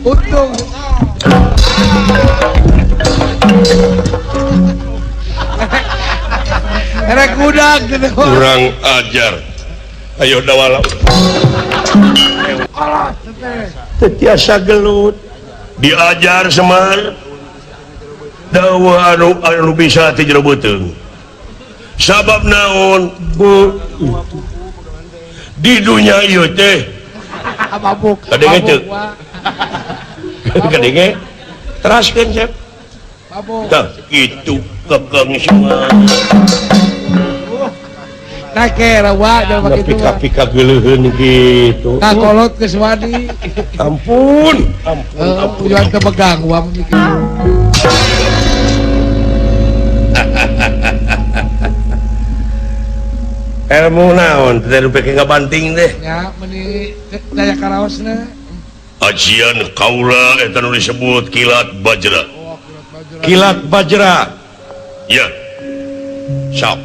Untung. Erek budak gitu. Kurang ajar. Ayo dawala. Tetiasa gelut. Diajar Semar. Dawa anu anu bisa ti jero beuteung. Sabab naon? Di dunya ieu teh. Mabuk. Kadenge teu? Kadenge? Teraskeun, Cep. Mabuk. Tah, kitu kekeng semua. Nah, kira wa jelema kitu. Pika-pika geuleuheun kitu. Ka kolot geus wani. Ampun, ampun, ampun. Tujuan teu megang wa mun kitu. Ilmu naon teh nu peke ngabanting teh. Ya, meuni daya karaosna. Ajian kaula eta nu disebut kilat bajra. Oh, kilat bajra. Kilat bajra. Ya. Sok.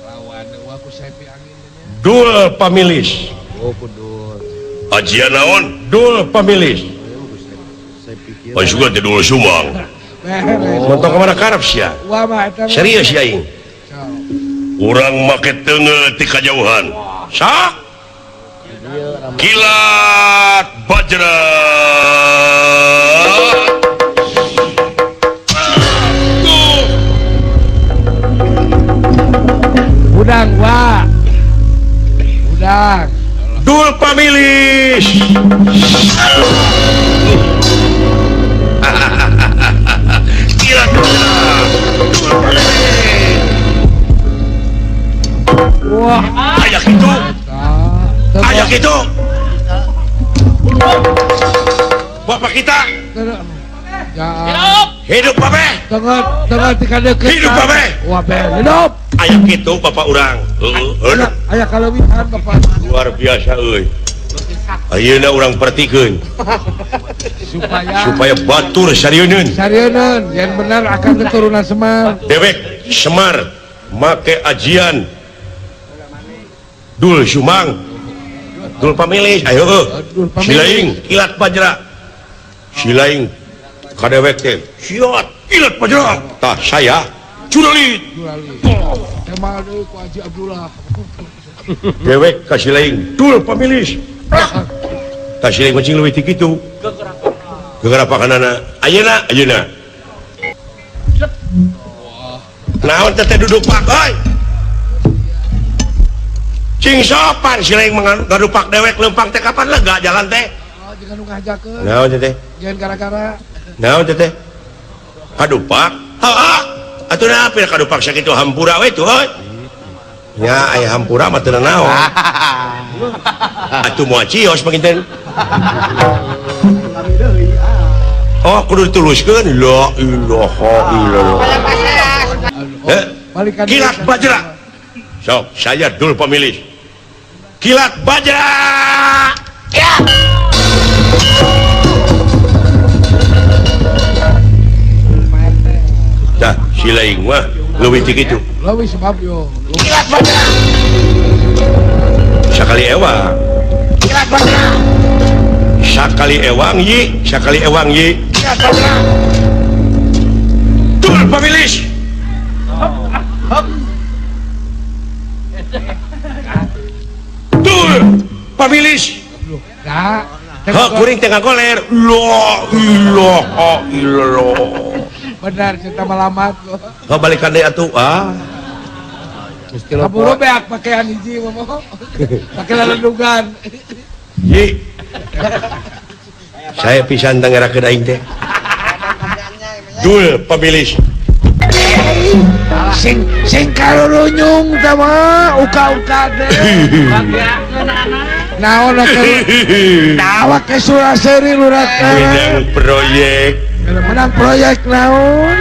Lawan wa ku sepi angin nya. Dul pamilis. Oh, kudul. Ajian naon? Dul pamilis. Oh, juga teh dul sumang. Montong ka mana karep sia? Wah mah eta. Serius ya aing. Urang make teungeut ti kajauhan. Sok. Kilat bajra. Udang wa. Udang. Dul pamilis. Kilat bajra. Dul pamilis. Wah, ayak itu. Ayak itu. Bapak kita. Hidup. Hidup babe. Tengah tengah dikadeukeun. Hidup babe. Wah, be, hidup. Ayak itu bapak urang. Heeh. Aya kaleuwihan bapak. Luar biasa euy. Ayeuna urang pertikeun. Supaya batur sarieun. Sarieun, yang benar akan keturunan Semar. Dewek Semar make ajian Dul Sumang, Dul pamilis, ayo silaing kilat bajra, silaing kadewek teh, siot kilat bajra, tah saya curalit, tema deui ku Haji Abdullah, dewek ka silaing Dul pamilis, tah silaing mancing leuwih ti kitu, gegerapakanana, ayeuna ayeuna, naon teh duduk pak euy. Cing sopan si lain ngadupak dewek lempang teh kapan lega jalan teh? Oh, jangan nu ngajakeun. Naon teh? Jangan gara-gara. Naon teh? Kadupak? Heeh. Atuh naon pira kadupak sakitu hampura we tuh euy. Nya aya hampura mah teu naon. Atuh moal cios panginten. Oh, kudu dituluskeun. La ilaha illallah. Heh. Kilat bajra. Sok, saya dul pemilis. Kilat bajra. Ya. Dah, si lain mah leuwih ti kitu. Leuwih sebab yo. Kilat bajra. Sakali ewang. Kilat bajra. Sakali ewang yi, sakali ewang yi. Kilat bajra. Dul pemilis. Dul pamilis. Nah, hak kuring teh ngagoler. La ilaha illallah. Benar cinta malamat. Heuh balikan deui atuh ah. Kaburu beak pakaian hiji mah. Pake lalendugan. Yi. Saya pisan teh ngerakeun aing teh. Dul pamilis. Sing sing karurunyung teh mah uka-uka teh. Naon tawa ke Suraseri lurah teh. Menang proyek. Menang proyek naon?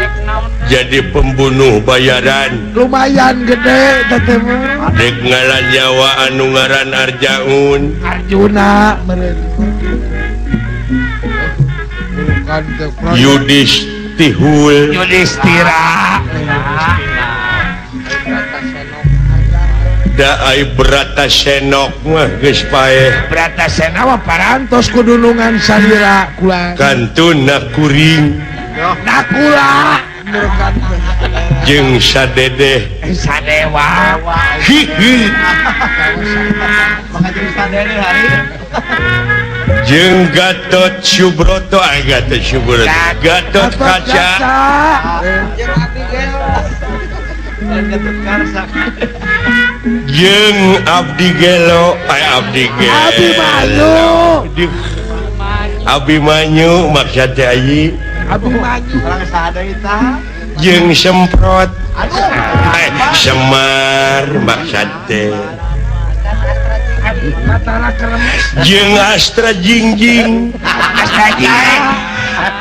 Jadi pembunuh bayaran. Lumayan gede teh mah. Dek ngaran nyawa anu ngaran Arjaun. Arjuna meureun. Yudhistihul Yudhistira da ai Bratasenok mah geus paeh Bratasena mah parantos kudunungan salira kula kantun nakuring nakula jeung sadedeh sadewa hihi jeung Gatot Subroto ai Gatot Subroto Gatot Kaca jeung Abdi Gelo ai Abdi Gelo Abimanyu Abimanyu maksud teh ayi Abimanyu urang saha deui tah jeung semprot Semar maksud teh jeung Astra Jingjing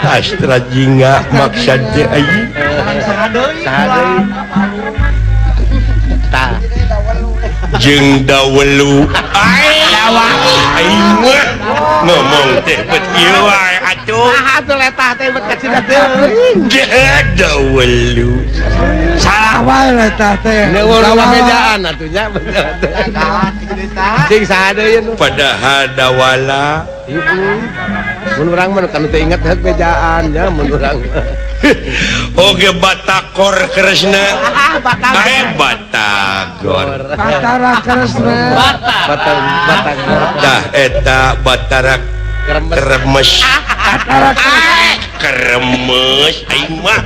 Astra Jingga maksud teh ayi jeung dawelu aing ngomong teh bet ieu wae atuh atuh letah teh bet kacida teuing dawelu salah wae letah teh neueuh bedaan atuh nya bener atuh cing saha deui padahal dawala mun urang mah kan teu inget heuk bejaan nya mun urang oge Batagor Kresna Batagor Batara Kresna Batagor tah eta Batara Kremes Batara Kremes aing mah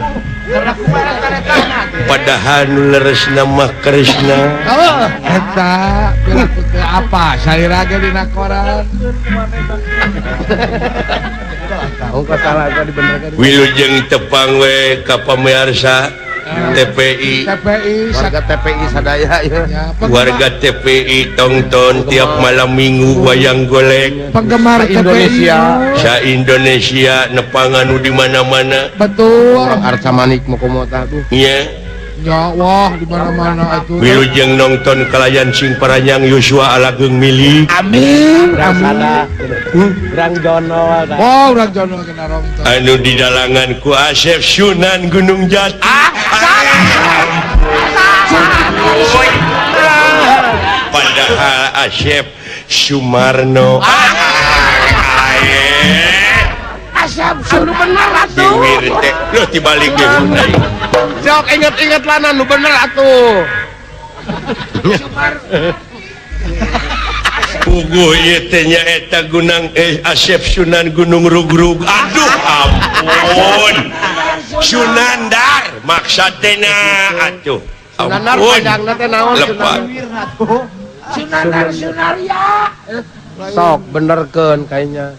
padahal nu leresna mah Kresna eta piraku teu apa salira ge dina koran wilujeng tepang we ka pamirsa TPI TPI warga TPI sadaya ya. Warga TPI tonton tiap malam minggu wayang golek penggemar Indonesia sa Indonesia nepangan nu di mana-mana betul Arca Manik Mokomota tuh nya ya wah di mana-mana atuh wilujeng nonton kalayan sing paranyang Yosua Alageung milik amin amin urang Jono oh urang Jono kena nonton anu di dalangan ku Asep Sunan Gunung Jati padahal Asep Sumarno Asep Suno bener atuh loh dibalik deui sok inget-inget lana nu bener atuh puguh ieu teh nya eta gunang Asep Sunan Gunung Rugrug aduh ampun Sunandar maksud teh na atuh Sunandar panjangna teh naon lepat Sunandar Sunarya sok benerkeun kayaknya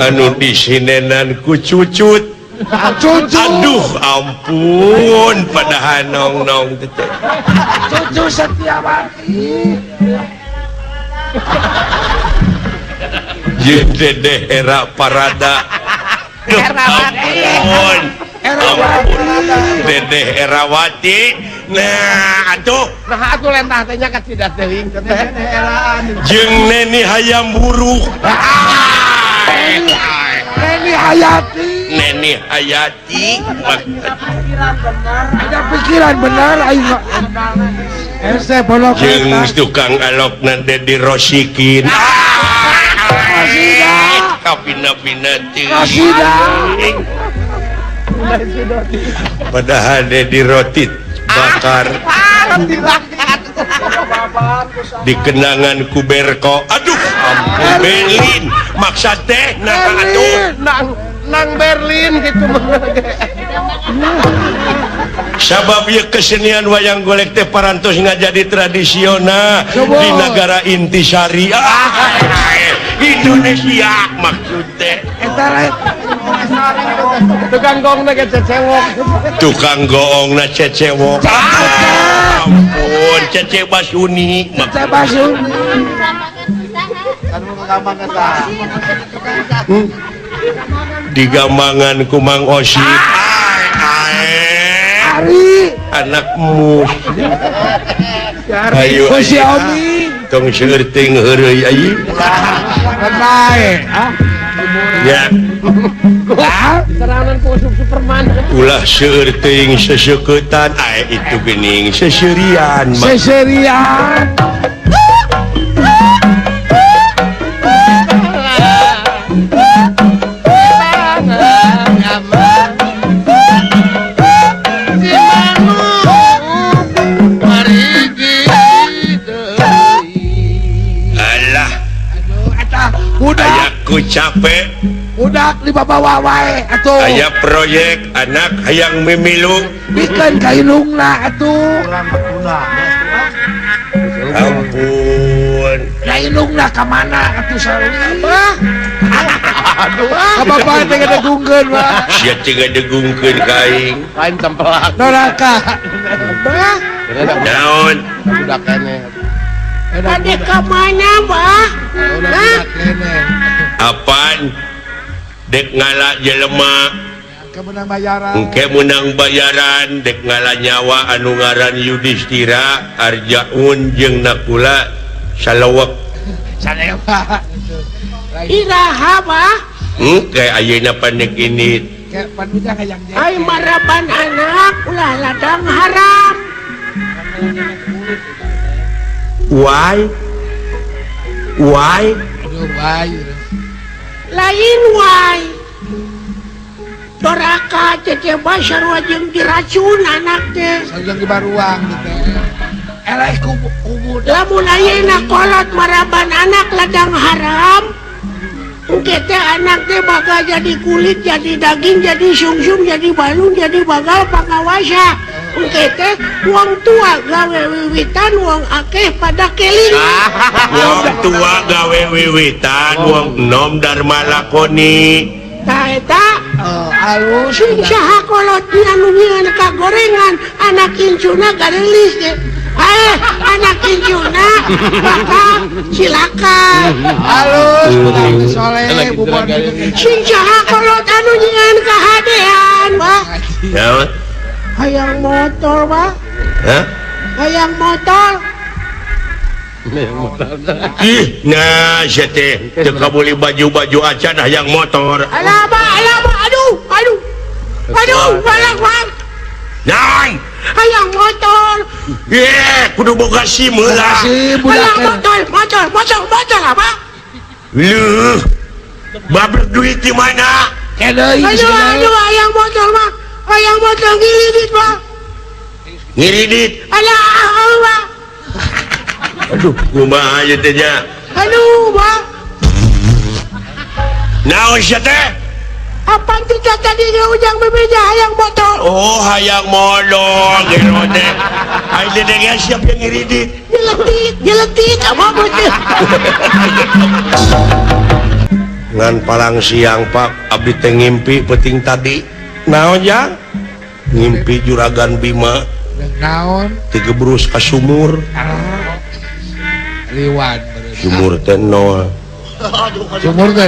anu disinenan ku cucut cucu aduh ampun padahal nong-nong teh cucu Setiawati jeung Dedeh Era Parada ampun Dedeh Erawati nah atuh nah atuh lentah teh nya kacida teuing teh jeung Neni Hayam Buruk Neni Hayati Neni Hayati ada pikiran benar aing ese bolok jeung tukang alokna Dedi Rosikin kabina-bina teuing padahal Dedi roti bakar dikenangan ku Berko aduh ampun Berlin maksa teh nah atuh nang Berlin gitu sabab ieu kesenian wayang golek teh parantos ngajadi tradisional di negara intisari Indonesia maksud teh eta tukang gongna ge cecewok tukang goongna cecewok ampun Cece Basuni Cece Basuni digamangan ku Mang Osip Ari anak mus ayo Xiaomi tong seueur teuing heureuy ayi bae ya Serangan ku Superman. Ulah seueur teuing seseuketan ae itu geuning seserian. Seserian. Alah. Ayaku capek. Budak di bawa wae atuh. Aya proyek anak hayang mimilu. Bikeun ka indungna atuh. Ampun. Ka indungna ka mana atuh sarua? Aduh. Ka bapak teh ngadegungkeun mah. Sia teh ngadegungkeun ka aing. Lain tempelak. Doraka. Naon? Budak keneh. Ade ka mana, Bah? Budak keneh. Apaan? Dek ngala jelema engke menang bayaran dek ngala nyawa anu ngaran Yudhistira Arjaun jeung Nakula salewek salewa iraha bah engke ayeuna panik ini ai maraban anak ulah ladang haram why why aduh why lain wae doraka cece basar jeung diracun anak teh sareng di baruang teh eleh kubu lamun ayeuna kolot maraban anak ladang haram engke teh anak teh bakal jadi kulit jadi daging jadi sungsum jadi balung jadi bagal pangawasa engke teh wong tua gawe wiwitan wong akeh pada keling wong tua gawe wiwitan wong enom dharma lakoni ta eta alus sing saha kolot anu nyieun kagorengan anak incuna garelis ge anak incuna bakal cilaka alus budak soleh bubon sing saha kolot anu nyieun kahadean bah naon hayang motor bah hah hayang motor ih nah sia teh teu kabuli baju-baju acan hayang motor alah bah alah bah aduh aduh aduh balak bang naon hayang motor ye kudu boga SIM heula hayang motor motor motor motor apa leuh babrek duit di mana aduh aduh hayang motor mah hayang motor ngiridit bah ngiridit alah bah aduh kumaha ieu teh nya aduh bah naon sia teh apaan teh tadi ujang bebeja hayang motor oh hayang motor gero teh ai teh geus siap yang ngiridit nyeletit nyeletit apa betul ngan palang siang Pak abdi teh ngimpi peuting tadi naon jang ngimpi juragan Bima naon tigebrus ka sumur liwan sumur teh nol sumur teh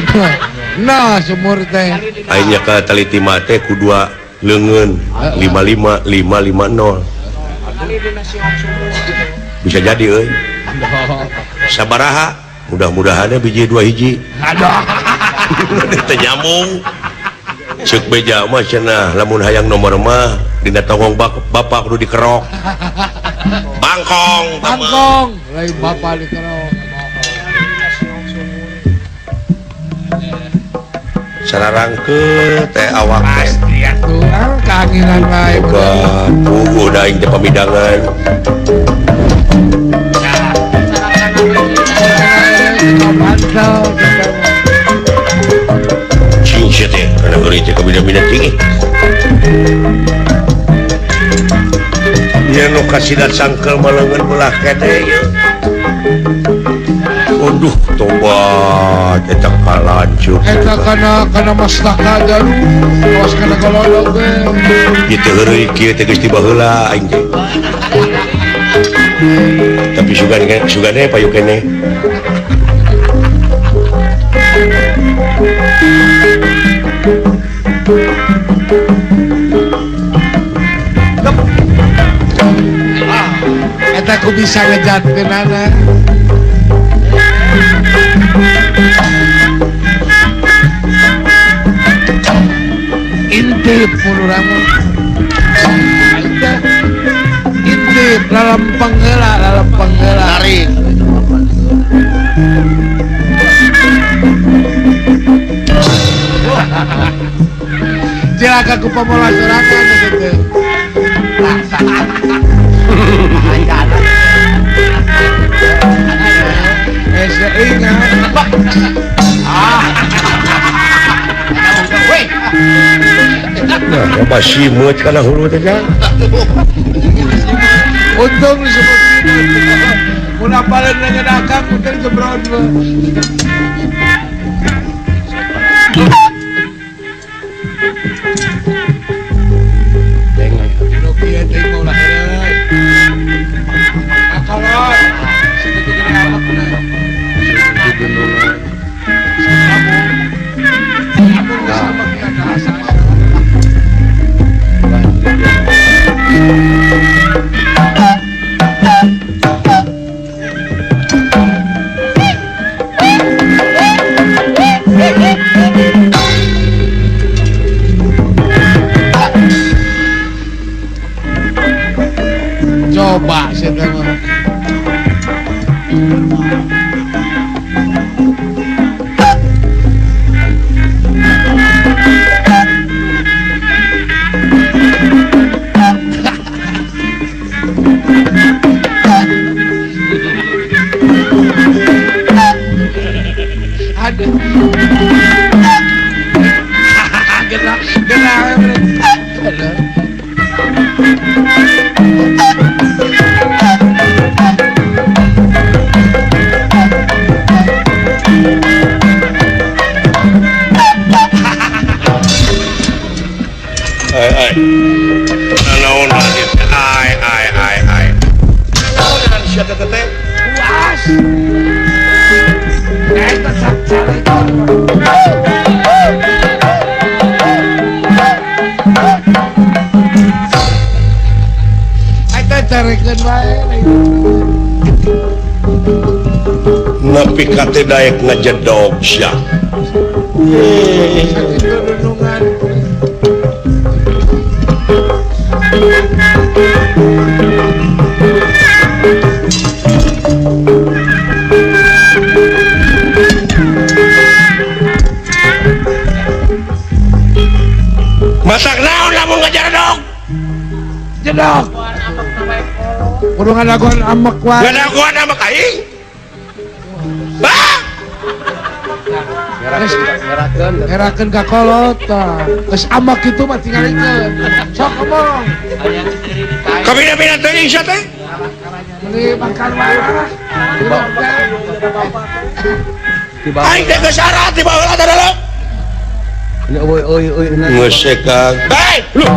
nah sumur teh aing ka taliti mah teh ku dua leungeun 55 550 bisa jadi euy sabaraha mudah-mudahan biji dua hiji aduh teh nyambung ceuk beja mah cenah lamun hayang nomor mah dina tongong bapak kudu dikerok bangkong bangkong lain bapak dikerok sararangkeut teh awak teh pasti atuh kaanginan wae puguh da aing teh pamidangan cing sia teh kana heureuy teh kabina-bina tinggi nya nu kasidat sangkel maleungeun belah kene ieu aduh tobat eta kalanjut eta kana mastaka jalu awas kana gololog we ieu teh heureuy kieu teh geus ti baheula aing teh tapi sugane payu keneh eta ku bisa ngejatkeunana Intip mun urang mah. Intip lalempeng heula, lalempeng heula. Tarik. Cilaka ku pamola sorangan gitu. Nah, loba simeut kana hulu teh jang. Untung disebut simeut. Mun apaleun leungeun akang mungkin jebron. Dino kieu teh mah ulah heureuy. Akalon. Sakitu gede amakna. Coba sih mah. Aduh. Gerak, gerak. Ai ai. Naon ai ai ai ai. Naon sia teh teh? Puas. Eta sakcarekan. Eta carekeun wae. Nepi ka teh daek ngajedog sia. Sakitu dunungan. Masak naon lamun ngajedog? Jedog. Kudu ngadagoan amek wae. Ngadagoan amek aing. Bah! Ngerakeun ka kolot tah. Geus amek kitu mah tingalikeun. Sok ngomong. Kabina-bina teuing sia teh. Meuli makan wae lah. Aing teh geus sarat di baheula teh dalam. Oi oi oi. Geus kang. Hei, lu.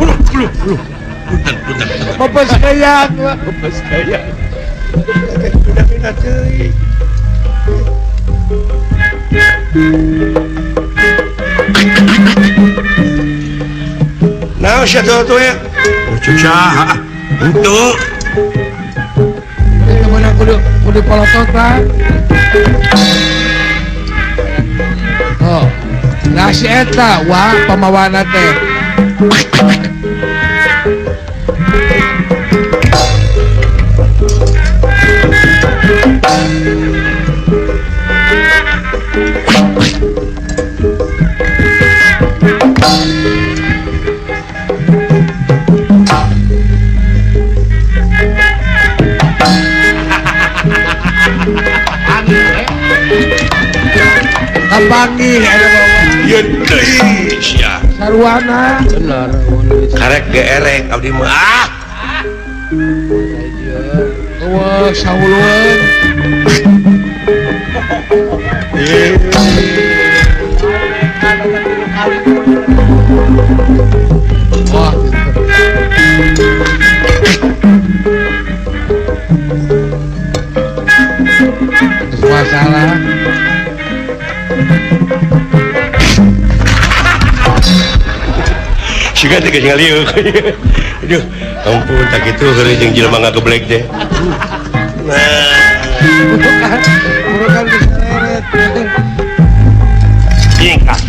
Lu lu lu. Punten punten. Pepes kayak, pepes kayak. Bina-bina teuing. Nah, sia tuh ya. Oh, cuca. Henteu. Ieu meunang kudu kudu polotot lah. Oh. Nah si eta wah pamawana teh. Kapanggih ada bawa. Ieu deui sia. Sarwana. Bener. Karek geerek abdi mah. Ah. Eueuh sahulueun. Wah, gitu. Masalah. Siga teh geus ngalieu. Aduh, ampun tak kitu heureuy jeung jelema ngageblek teh. Nah, bukan geus leret. Jingkah.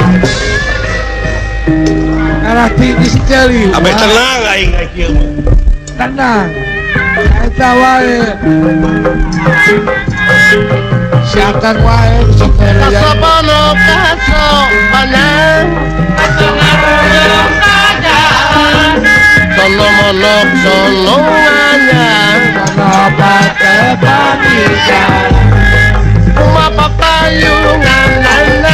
Ulah tiis ceuli. Abe tenang aing kieu mah. Tenang. Eta wae. Siakan wae sok kasopono kasopanan sono monok sono anyar sono pate papisan uma papayungan nana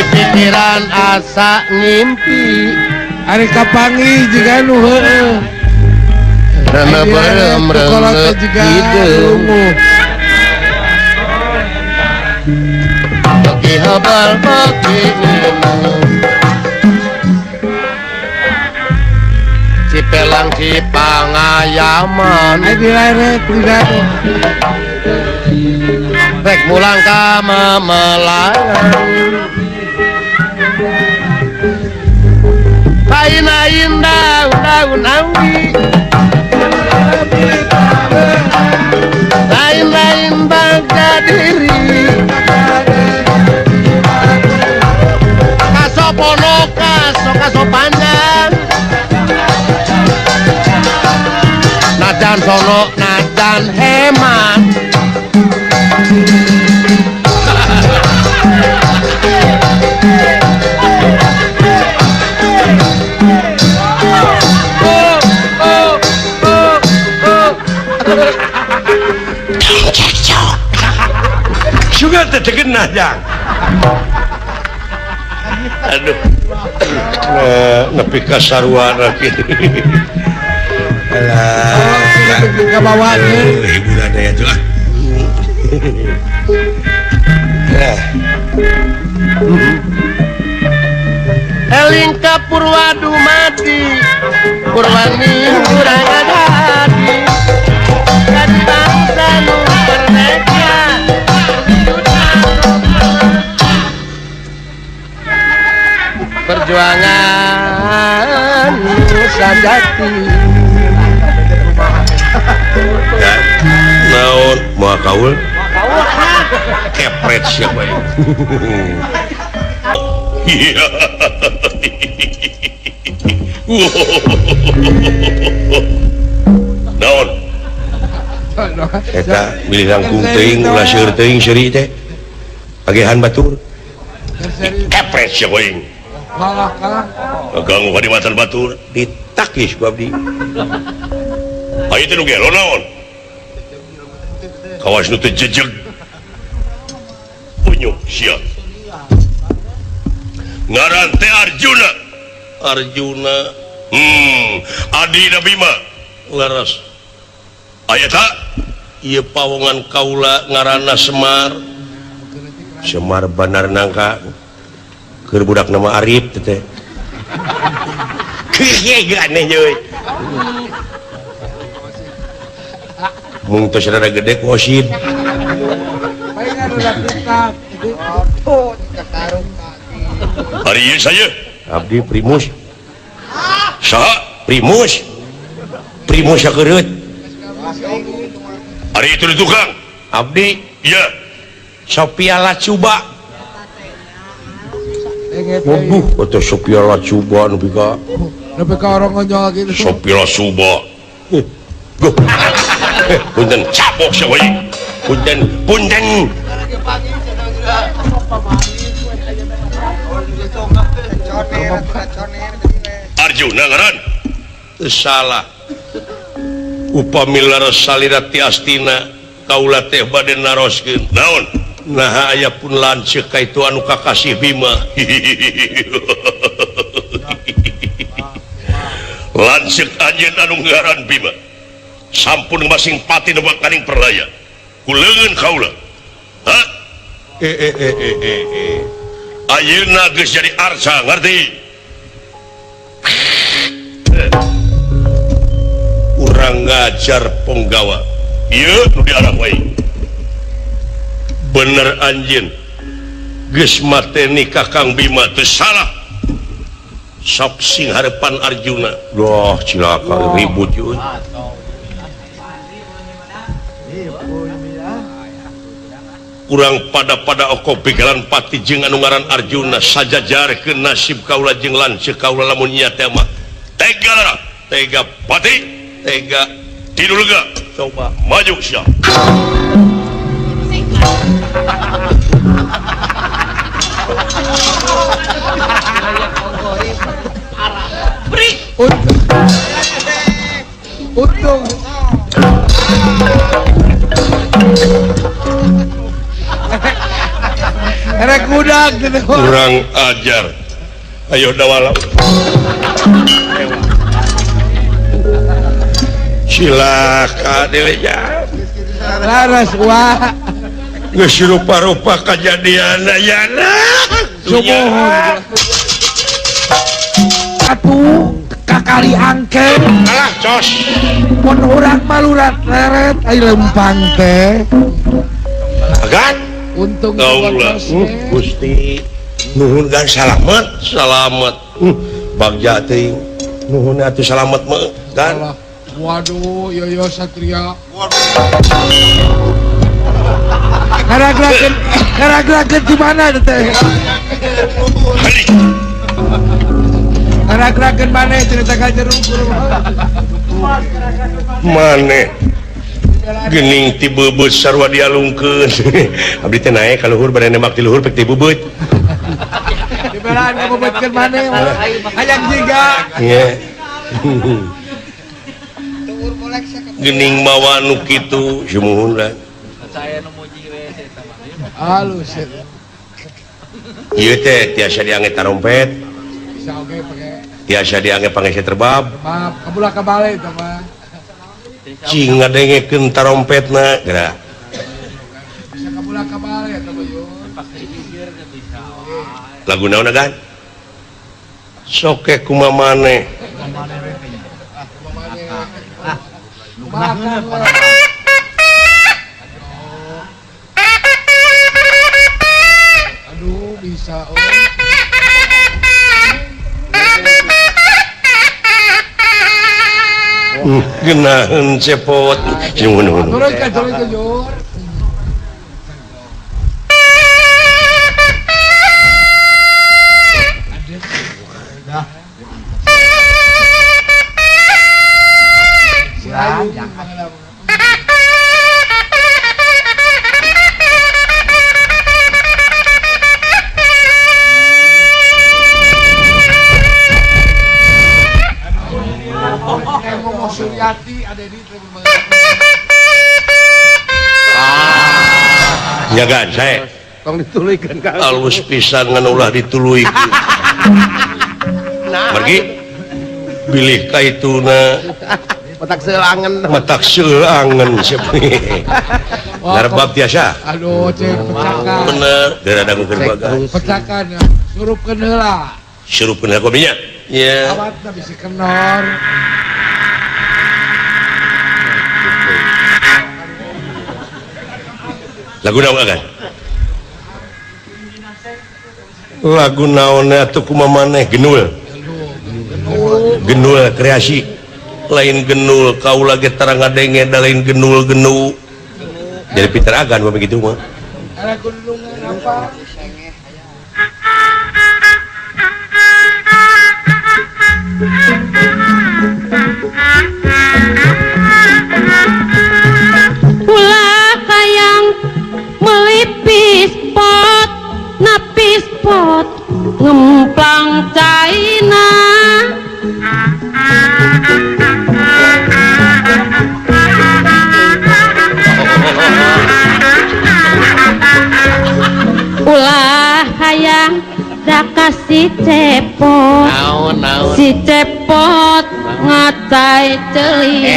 pikiran asa ngimpi ari kapangi jiga nu heueuh rene berem rene hideung bagi habal bagi ilmu Cipelang Cipangayaman ai dileret dileret rek mulang ka Mamelangan lain-lain daun-daun awi lain-lain bangga diri kasopono kaso kaso panjang najan sono najan hemat Sugar teh tegenah jang. Aduh. Nepi ka sarwana kieu. Alah, ka bawa hiburan aya tuh ah. Eling ka Purwa dumadi Purwani urang adadi jadi bangsa nu merdeka perjuangan sajati naon moal kaul kepret siapa ya. Naon eta milih langkung teuing ulah seueur teuing seuri teh pagehan batur kepret sia aing kalah kalah ganggu kadimatan batur ditakis ku abdi aya teh nu gelo naon kawas nu teu jejeg punyuk sia ngaran teh Arjuna Arjuna adina Bima laras aya ta ieu pawongan kaula ngaranna Semar Semar Banar Nangka keur budak nama Arif teh kieu aneh euy mung tos rada gede ku osid hari ieu saya abdi Primus saha Primus Primus sakereut hari itu di tukang abdi iya Sophia Lacuba waduh atau Sophia Lacuba nepi ka orang ngonyol gitu Sophia Lacuba punten cabok sia we punten punten Arjuna ngaran teu salah upami laras salira ti astina kaula teh bade naroskeun naon naha aya pun lanceuk ka itu anu kakasih Bima. Lanceuk anjeun anu ngaran Bima sampun masing pati nebak kaning perlaya ku leungeun kaula. Ha? Ayeuna geus jadi arca ngerti? Urang ngajar ponggawa. Ieu nu diarah wae. Bener anjeun geus mateni Kakang Bima teu salah. Sok sing harepan Arjuna. Wah, cilaka ribut yeuh. Kurang pada-pada oko pikiran pati jeung anu ngaran Arjuna sajajarkeun nasib kaula jeung lanceuk kaula lamun nya teh mah. Tega lara, tega pati, tega tidur lega. Coba maju sia. Untung. Erek budak gitu. Kurang ajar. Ayo dawala. Cilaka dileja. Laras wah. Geus rupa-rupa kajadian ayana. Sumuhun. Atuh kakali angke. Alah cos. Mun urang malurat leret ai lempang teh. Agan. Untung kaula. Gusti nuhun gan salamet, salamet. Bagja teuing. Nuhun atuh salamet mah gan. Waduh, yoyo Satria. Karaglakeun di mana teh? Karaglakeun maneh cerita ka jeruk. Maneh gening ti beubeut sarua dialungkeun. Abdi teh naek ka luhur bade nembak ti luhur pek ti beubeut. Dibelaan ka beubeutkeun maneh. Hayang jiga. Nya. Gening mawa nu kitu sumuhun lah. Halus eta. Ieu teh tiasa diange tarompet. Bisa oge pake. Tiasa diange pangese terbab. Terbab, kabulah kabale eta mah. Cing ngadengekeun tarompetna geura. Bisa kabulah kabale eta mah yeuh. Lagu naon kan? Soke kumaha maneh. Aduh bisa oh. Genaheun cepot. Nuhun. Turun jur. Ya kan saya tong dituluykeun ka alus pisan ngan ulah dituluykeun. Pergi bilih ka ituna matak seulangen matak seulangen sepi. Narbab tiasa. Aduh cek pecakan. Bener geura dangukeun bagas. Pecakan surupkeun heula. Surupkeun heula kopinya. Nya. Awatna bisi kenor. Lagu naon kan? Lagu naon atuh kumaha maneh genul. Genul kreasi. Lain genul kaula ge tara ngadenge da lain genul genu. Jadi Peter Agan mah begitu mah. Lagu apa? Ulah hayang melipis pot napis pot ngemplang caina. Ulah hayang daka si cepot, si cepot. pot ngacai celing.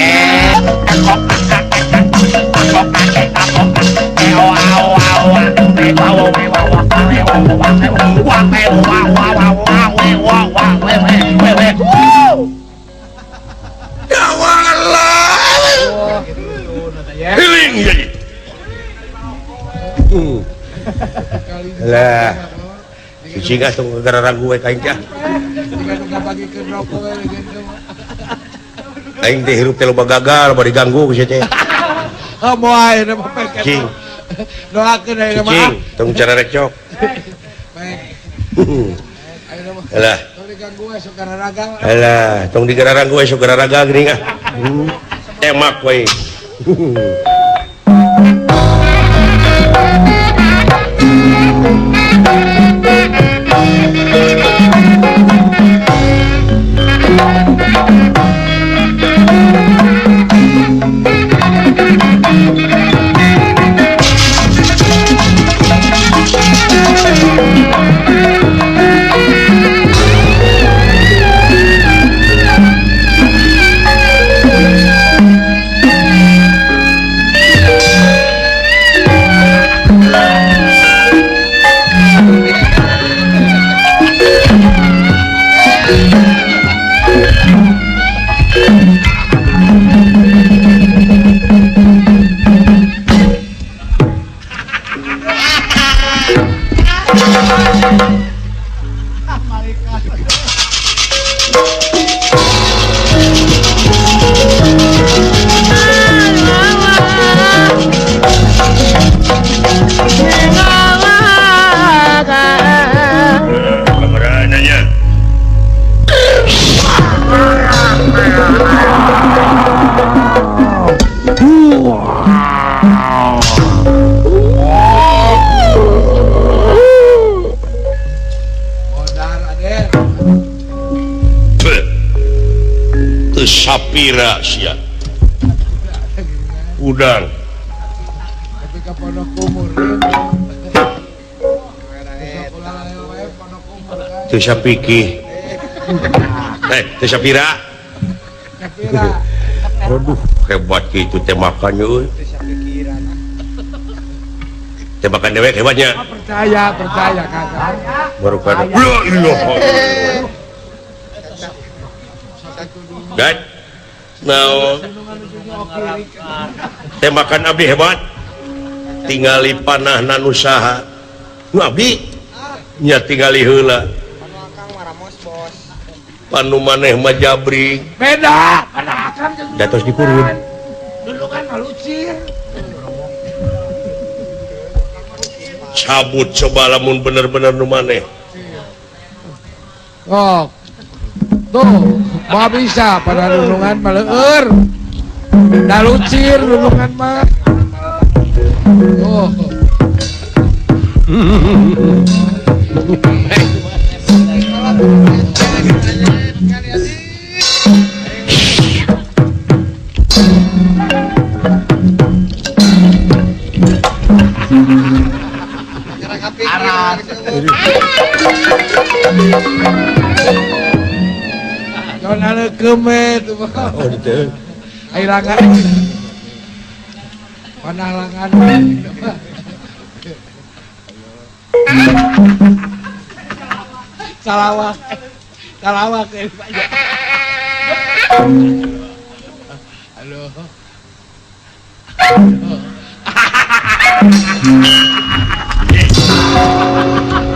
Lah, cicing ah tong gara ragu we ka aing teh. Aing teh hirup teh loba gagal, bari diganggu ku sia teh. Oh, moal ayeuna mah pek. Cicing. Doakeun ayeuna mah. Cicing, tong cararecok. Alah. Tong diganggu we sok gararaga. Alah, tong digararanggu we sok gararaga geuning ah. Temak we. Sapira sia udang ketika pondok umur teu sapiki teu sapira. Aduh hebat kitu teh makannya euy. Teh makan dewek hebatnya. Percaya percaya kakak baru kada la ilaha illallah. Gad naon tembakan abdi hebat tingali panah nanusaha nu abdi nya tingali heula panu maneh mah jabring beda panah akang jeung datos dipurun dulungan mah lucir cabut coba lamun bener-bener nu maneh. Oh tuh, mau bisa pada lulungan maleur, dah lucir lulungan mah. Oh. Jangan kemet, oh gitu. Air langan, panah langan. Salawak, salawak. Halo.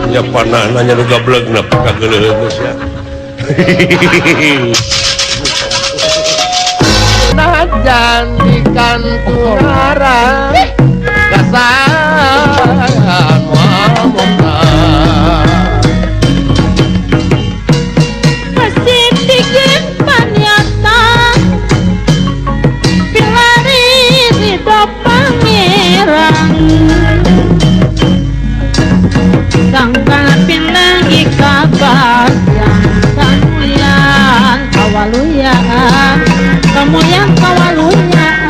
Ya panah nanya lu gablek napa kageuleuh geus ya. Najan ikan tuara kasan wamuka Pasitikin panyata pilari ridho pangeran sangka pinangi kabar kawaluyan kamuyan kawaluyan.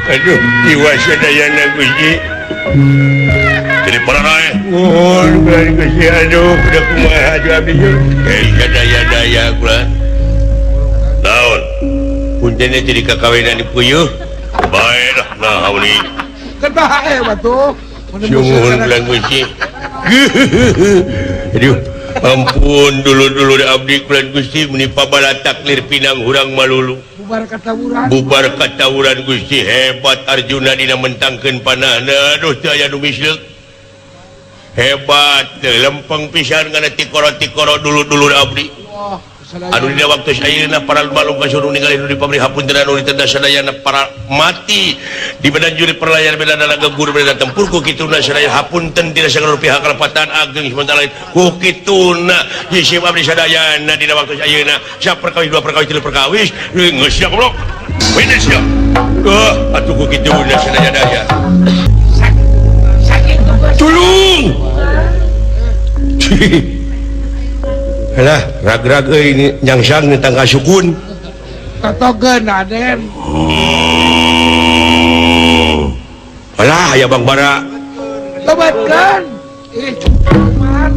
Aduh, jiwa sadayana Gusti. Jadi pararae. Nuhun Gusti, aduh, udah kumaha aduh abdi. Sadaya-daya kula. Naon? Puntenna jadi kakawinan di puyuh. Bae lah nah hauli. Kan bae batuh. Sungguh bulan Gusti. Aduh, ampun dulu-dulu abdi bulan Gusti menipa bala taklir pinang hurang malulu. Bubar katawuran. Bubar katawuran Gusti hebat Arjuna dina mentangkeun panahna. Aduh teu aya nu misleuk. Hebat teu lempeng pisan kana tikoro-tikoro dulu-dulu abdi. Anu dina waktu ayeuna para balung kasuruh ningali nu dipamri hapunten anu ditenda sadayana para mati di badan juri perlayar beda dalaga guru beda tempur ku kituna sadaya hapunten tidak sagala pihak kalepatan ageng sementara lain ku kituna jisim abdi sadayana dina waktu ayeuna saperkawis dua perkawis tilu perkawis geus sia goblok wene sia atuh ku kituna sadaya daya sakit tulung. Alah, rag-rag euy nyangsang ni tangka sukun. Totogeun Aden. Alah, aya Bang Bara. Tobatkeun. Ih, cuman.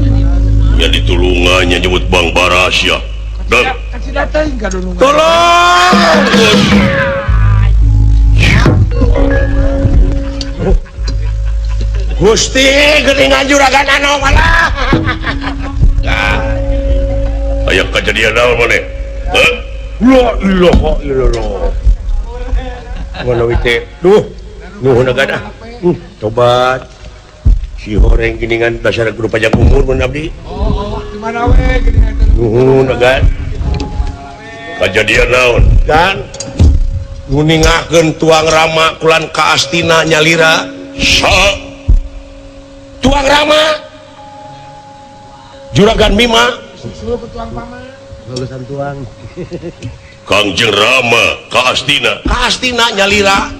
Nya ditulungan nya nyebut Bang Bara sia. Dang. Kasih datang ka dulungan. Tolong. Gusti geuningan juragan anu alah. Aya kejadian naon maneh? Heuh? La ilaha illallah. Mana we teh? Duh, nuhun agan ah. Tobat. Si horeng geuningan dasar guru panjang umur mun abdi. Oh, di mana we geuningan? Nuhun agan. Kejadian naon? Kan nguningakeun tuang Rama kulan ka Astina nyalira. Sa tuang Rama Juragan Bima tuang paman. Lulusan tuang. Kangjeng Rama ka Astina. Ka Astina nyalira.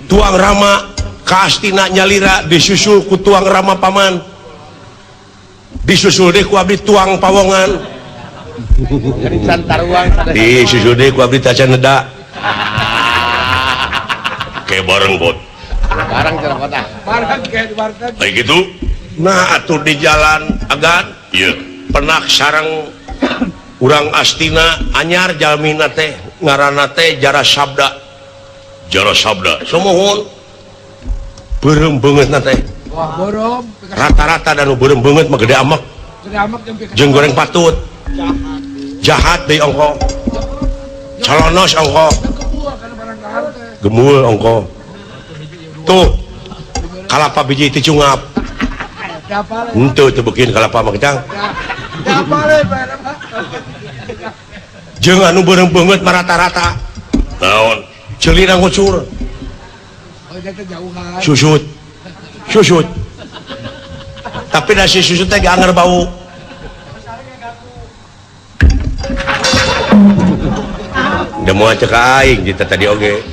Tuang Rama ka Astina nyalira disusul ku tuang Rama paman. Disusul deui ku abdi tuang pawongan. Disusul deui ku abdi tacan neda. Kayak bareng bot. Bareng cara kota. Bareng kayak di warteg. Kayak gitu. Nah atur di jalan agan. Iya. Penak sarang urang Astina anyar jalmina teh ngaranna teh Jara Sabda. Jara Sabda. Sumuhun. Beureum beungeutna teh. Wah, beureum. Rata-rata da nu beureum beungeut mah gede amek. Gede amek jeung goreng patut. Jahat. Jahat deui ongko. Calonos ongko. Gemul ongko. Tuh. Kalapa biji teh cungap. Henteu teu beukeun kalapa mah ketang. Jeung anu beureum beungeut mah rata-rata. Naon? Ceulina ngucur. Susut. Susut. Tapi da si susut teh anger bau. Da moal cek aing di tadi oge.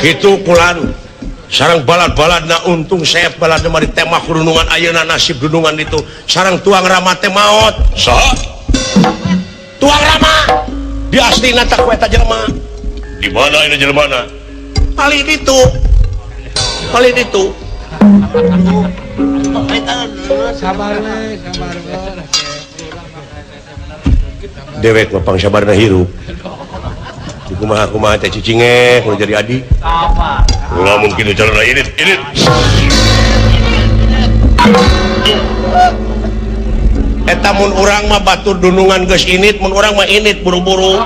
Kitu kulan sarang balad-balad na untung saya balad mah ditembak dunungan ayeuna nasib dunungan itu sarang tuang Rama teh maot. Saha? Tuang Rama di astina tak ku eta jelema. Di mana ini jelemana? Palih ditu. Palih ditu. Sabar we, sabar we. Dewek mah pangsabarna hirup. Kumaha-kumaha teh cicingeh kudu jadi adi. Apa? Ulah mungkin jalan ini ini. Eta mun urang mah batur dunungan geus init, mun urang mah init buru-buru.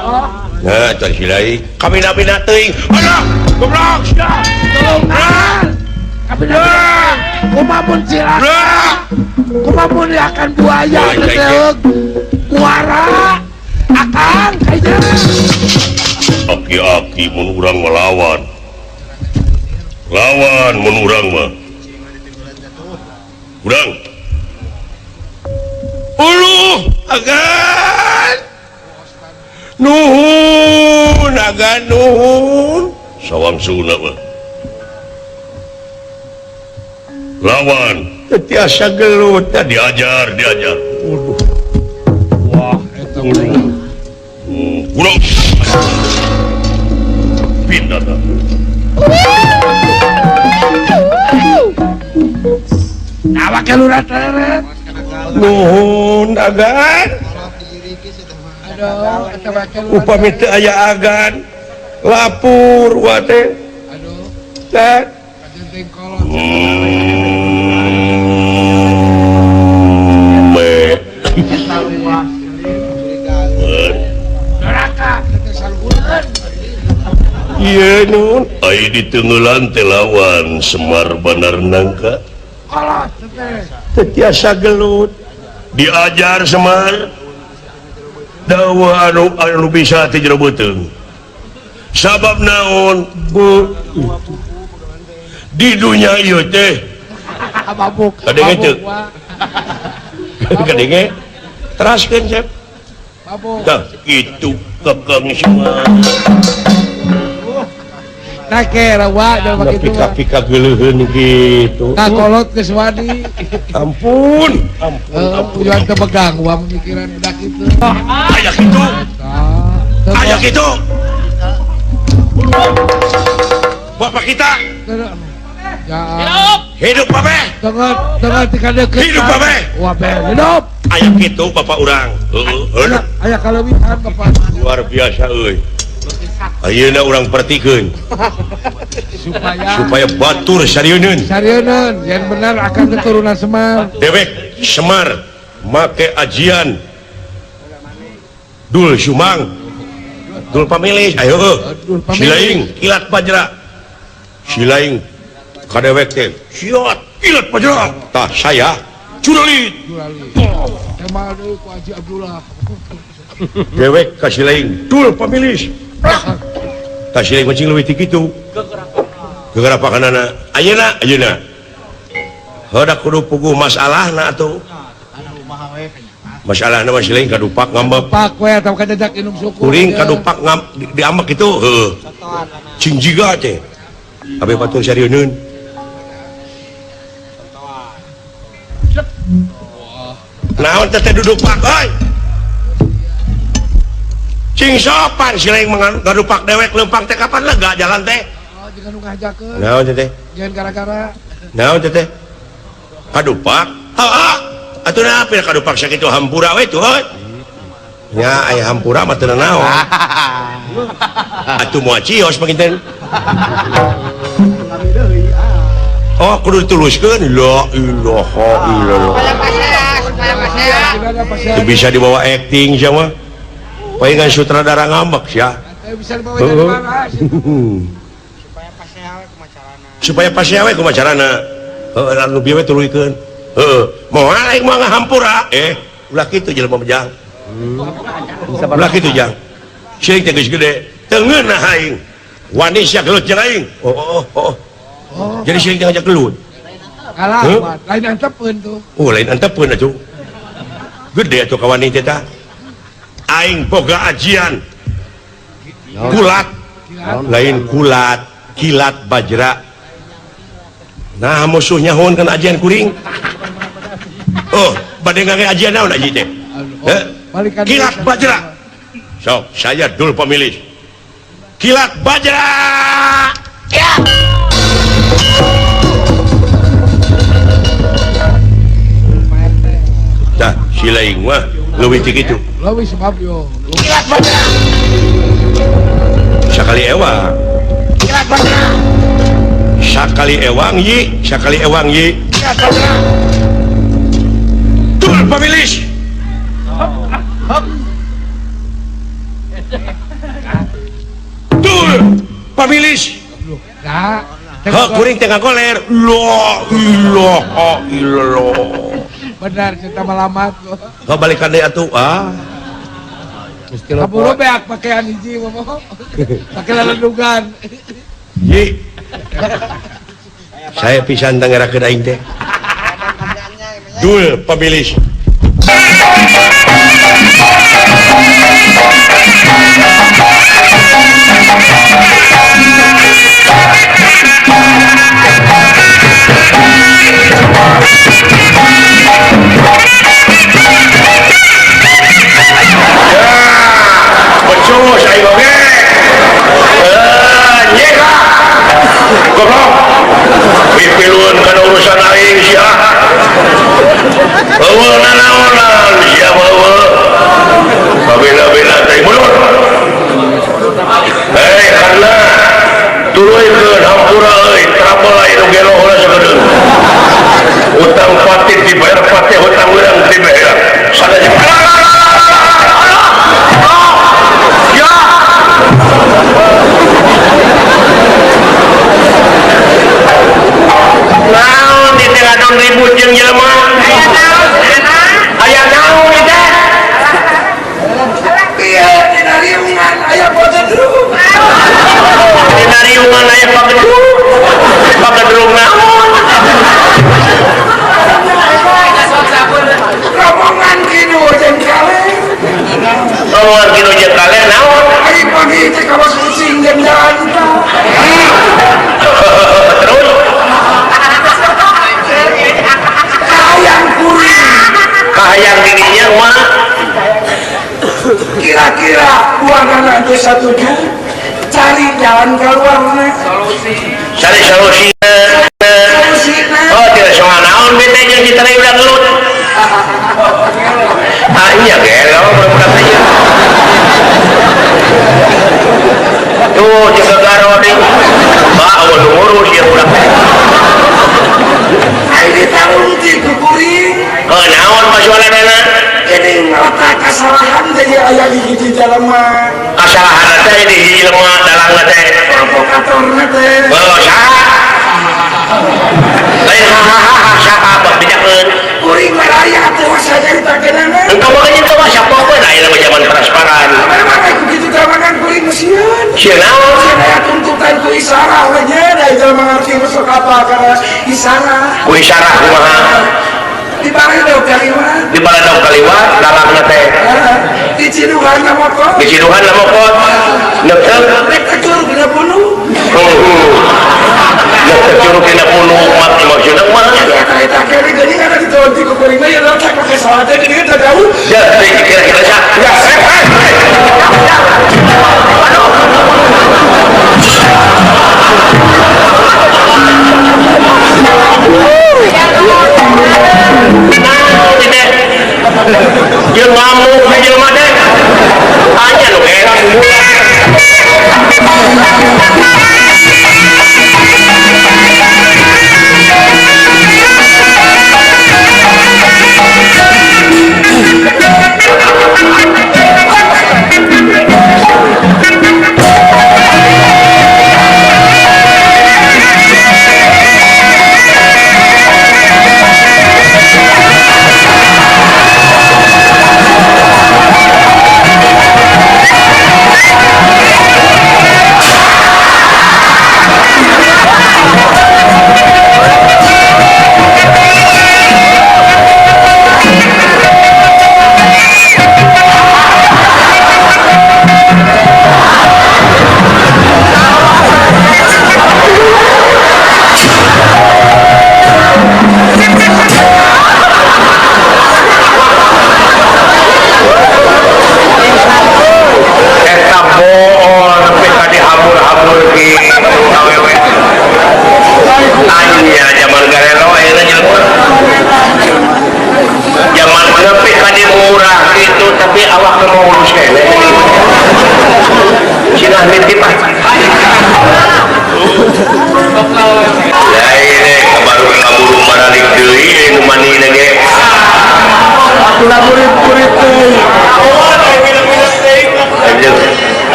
Nah, cari silai. Kabina-bina teuing. Alah, goblok sia. Tulungan. Kabina. Kumaha mun cilaka. Kumaha mun akan buaya teh. Kuara akang kayaknya. Aki-aki mun urang melawan. Lawan mun urang mah. Urang. Uluh, agan. Nuhun, agan nuhun. Sawang suna mah. Lawan, teu tiasa gelut, diajar, diajar. Waduh. Wah, eta urang. Urang. Kita nah wake lurah teret. Nuhun agan. Aduh, eta wake lurah. Upami teu aya agan lapur wa teh. Aduh. Teh. Kajenting kolot. Doraka teh saluhureun. Ieu nun, ai ditenggelan teh lawan Semar Bandar Nangka. Kolot teh. Teu tiasa gelut. Diajar Semar. Dawa anu bisa teh jero beuteung. Sabab naon? Bu. Di dunya ieu teh. Mabuk. Kadenge teu? Kadenge? Teraskeun, Cep. Mabuk. Tah, kitu kekeng Semar. Nah kera wa jelema kitu. Pika-pika geuleuheun kitu. Ka kolot geus wani. Ampun, ampun, ampun. Tujuan teu pegang wa pemikiran budak kitu. Aya kitu. Aya kitu. Bapak kita. Hidup. Hidup babe. Tengah tengah tika deukeut. Hidup babe. Wa be hidup. Aya kitu bapak urang. Heeh. Aya kaleuwihan bapak. Luar biasa euy. Ayeuna urang pertikeun supaya batur sarieun. Sarieun yang benar akan keturunan Semar. Dewek Semar make ajian Dul Sumang. Dul pamilih ayo silaing kilat pajra. Silaing ka dewek teh siot kilat pajra. Tah saya curalit. Kemal deui ku Haji Abdullah. Dewek ka silaing dul pamilih. Tah silaing mancing leuwih ti kitu. Gegerapakanana. Ayeuna ayeuna. Heudak kudu puguh masalahna atuh. Masalahna mah silaing kadupak ngambek. Pak we atawa kajajak inum suku. Kuring kadupak ngam diambek kitu heuh. Cing jiga teh. Kabeh batur sarieun. Naon teh teh dudupak euy. Cing sopan silaing ngadupak dewek leumpang teh kapan lega jalan teh. Oh, jangan nu ngajakeun. Naon teh teh? Jangan gara-gara. Naon teh teh? Kadupak? Heeh. Atuh naon pira kadupak sakitu hampura we tuh heuh. Nya aya hampura mah teu naon. Atuh moal cios panginten. Oh, kudu dituluskeun. La ilaha illallah. Teu bisa dibawa acting sia mah. Palingan sutradara ngambek sia. Bisa dibawa jadi mana? Supaya pasea we kumaha carana. Supaya pasea we kumaha carana. Heuh, anu bieu we tuluykeun. Heuh, moal aing moal ngahampura. Ulah kitu jelema mah jang. Ulah kitu jang. Sieun teh geus gede. Teu ngeunah aing. Wani sia gelut jeung aing. Oh, oh, oh. Jadi sieun teh ngajak gelut. Kalah, lain antepeun tuh. Oh, lain antepeun atuh. Gede atuh kawani teh tah. Aing boga ajian kulat, lain kulat, kilat bajra. Nah musuhnya nyahoan kana ajian kuring. Oh, bade ngangge ajian naon aji teh? Kilat bajra. Sok, saya dul pemilih. Kilat bajra. Ya. Tah, silaing mah leuwih ti kitu. Leuwih sebab yo. Kilat bajra. Sakali ewang. Kilat bajra. Sakali ewang yi, sakali ewang yi. Kilat bajra. Dul pamilis. Dul pamilis. Nah, heuh kuring teh ngagoler. La ilaha illallah. Benar cinta malamat. Kau balikan deh atuh ah. Kaburu beak pakaian hiji mah. Pakai lalendugan. Yi. Saya pisan tangerakeun aing teh. Dul pamilis. aing sia. Eueuh nanaonan sia eueuh. Pabila-bila teh mundur. Hei karena tuluykeun hampura euy trouble aya nu gelo heula sakedeung. Utang patih dibayar patih hutang urang dibayar. Sadaya ya. Naon di teh ngadon ribut jeung jelema? Aya naon? Aya naon di teh? Ieu dina riungan aya pagedrung. Dina riungan aya pagedrung. Pagedrung naon? Rombongan kidul jeung kaleng. Rombongan kidul jeung kaleng naon? Ari pagi teh kawas kucing jeung jalan tah. Terus kahayang kuring. Kahayang dirinya mah kira-kira buangan geus satuju cari jalan keluarna. Solusi. Cari solusina. Solusina. Oh, tidak soal naon bete jeung diteri udah gelut. Ah iya gelo budak ieu. Tuh jaga garo deui. Ba eueuh nu ngurus ieu budak teh. Ai ditarung ti ku kuring. Heuh naon pasualanana? Geuning letak kasalahan teh aya di hiji jelema. Kasalahan teh di hiji jelema dalangna teh. Provokatorna teh. Heuh saha? Lain hahaha saha bab bejakeun. Kuring maraya teh masa caritakeunana. Entah mah nya teh mah siapa we da ayeuna mah zaman transparan. Memang ku kitu teh kuring sieun. Sieun naon? Sieun aya tuntutan ku isarah we nya da jelema ngarti masuk apa kana isarah. Ku isarah kumaha? Di Baledog kaliwat. Di Baledog kaliwat dalangna teh. Di Ciduhan na mokot. Di Ciduhan na mokot. Neuteuk rek teh dina bunuh. Heuh. Neuteuk curug dina bunuh maksudna mah. Ya eta eta kene geuning ada ditonti ku kuring mah ya letak make salat teh geuning teh jauh. Ya kira-kira sia. Ya. Aduh. Jeung ngamuk ka jelema teh. Anya nu gerak bulan.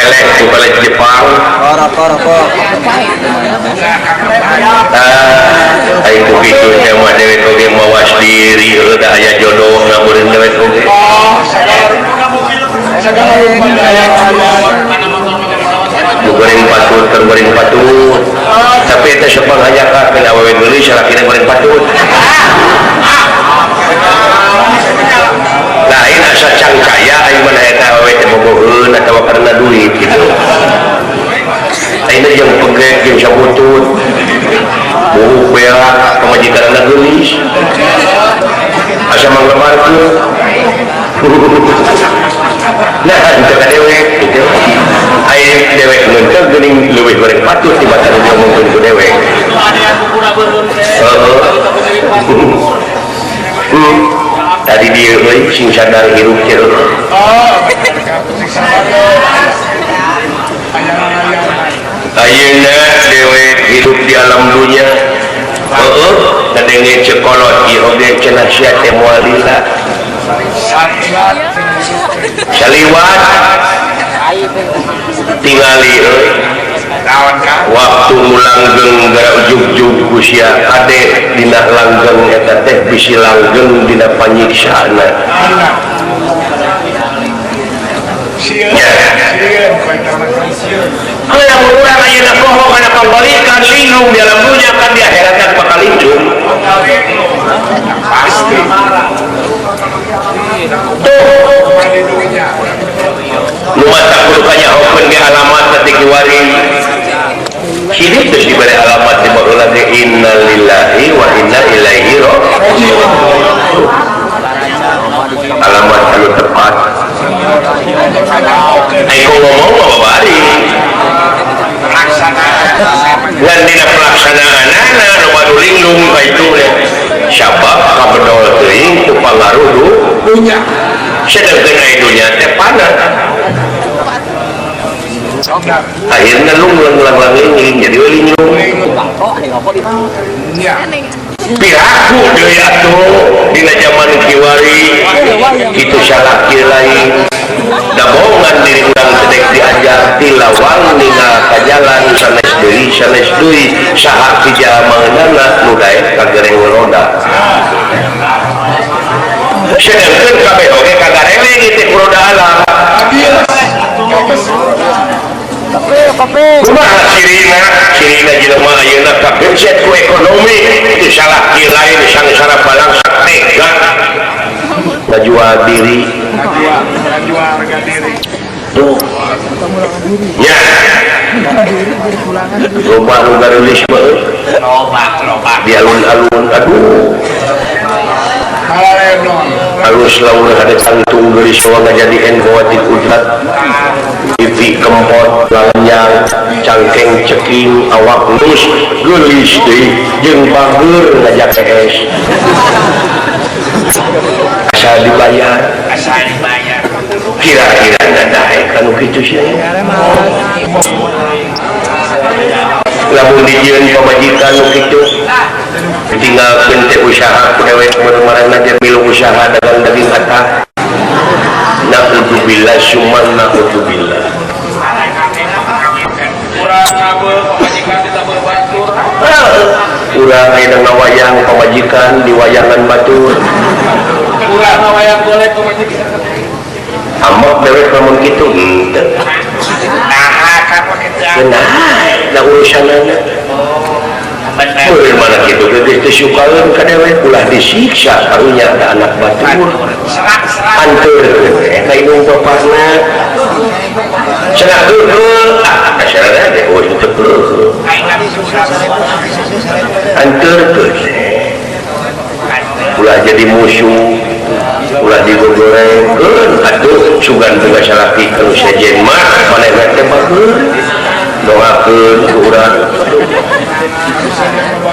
Pelek ku pelet Jepang. Rokok. Ah, aing ku kitu teh mah dewek oge mawas diri heuh da aya jodoh ngabureun dewek oge. Nu goreng patut, keur goreng patut. Tapi eta sepang hanjakal awewe geulis salakina goreng patut. Lain asa cangcaya aing mah eta awewe teh bogoheun atawa karena duit gitu. Aing teh jeung pegek jeung sabutut. Buuk beak pamajikanna geulis. Asa manggemarkeun. Nah, teu ka dewek gitu. Aing dewek ngeunteug geuning leuwih goreng patut tibatan diomongkeun ku dewek. Heeh. Tadi dia euy sing sadar hirup teh. Ayeuna dewek hidup di alam dunia. Heeh, kadenge cekolot ieu oge cenah sia teh moal lila. Saliwat tingali euy. Waktu mulanggeng gara ujug-jug ku sia kade dina langgeng eta teh bisi langgeng dina panyiksana. Kalau urang ayeuna poho kana pambalikan linglung di alam dunia kan di akhirat kan bakal linglung. Pasti. Tuh. Nu matak kudu kanyahokeun ge alamat teh kiwari. Hidup terus diberi alamat di baheula ge innalillahi wa inna ilaihi raji'un. Alamat anu tepat. Ayo ngomong mah bari. Ngan dina pelaksanaanana loba nu linglung ka itu teh. Sabab kabedol teuing ku pangaruh dunya. Sedengkeun aya dunya teh panas. Akhirnya lungleng langlang jadi linglung. Piraku deui atuh dina jaman kiwari kitu salaki lain. Dabongan diri urang teh diajar tilawang ningal ka jalan sanes deui saha ti jalmana nu daek ka gereng roda. Sedengkeun kabeh oge kagareleng teh ku roda alam. Kumaha cirina? Cirina jelema ayeuna kagencet ku ekonomi itu salaki lain sangsara balangsak tega ngajual diri. Ngajual harga diri. Tuh. Ya. Loba nu garulis mah euy. Loba. Di alun-alun aduh. Halus lamun ada tangtung geulis soang ngajadi enho ti kudrat. Pipi kempot lanjang cangkeng ceking awak lus geulis deui jeung bageur ngajak es. Asal dibayar. Kira-kira daek anu kitu sia. Lamun dijieun pamajikan nu kitu ditinggalkeun teh usaha ku dewek mun marana teh milu usaha dagang daging atah. Naudzubillah summa naudzubillah. Urang aya ngawayang pamajikan di wayangan batur. Urang ngawayang golek pamajikan. Amok dewek lamun kitu henteu. Naha ka kitu. Nah, da urusanana. Beureum mana kitu geus teu sukaeun ka dewek ulah disiksa karunya ka anak batur. Anteur ka indung bapana. Cenah heueuh ah kasarana teh eueuh teu heueuh. Anteur ulah jadi musuh, ulah digogorengkeun atuh sugan boga salaki ka sejen mah manehna teh bagus. Doakeun ku urang.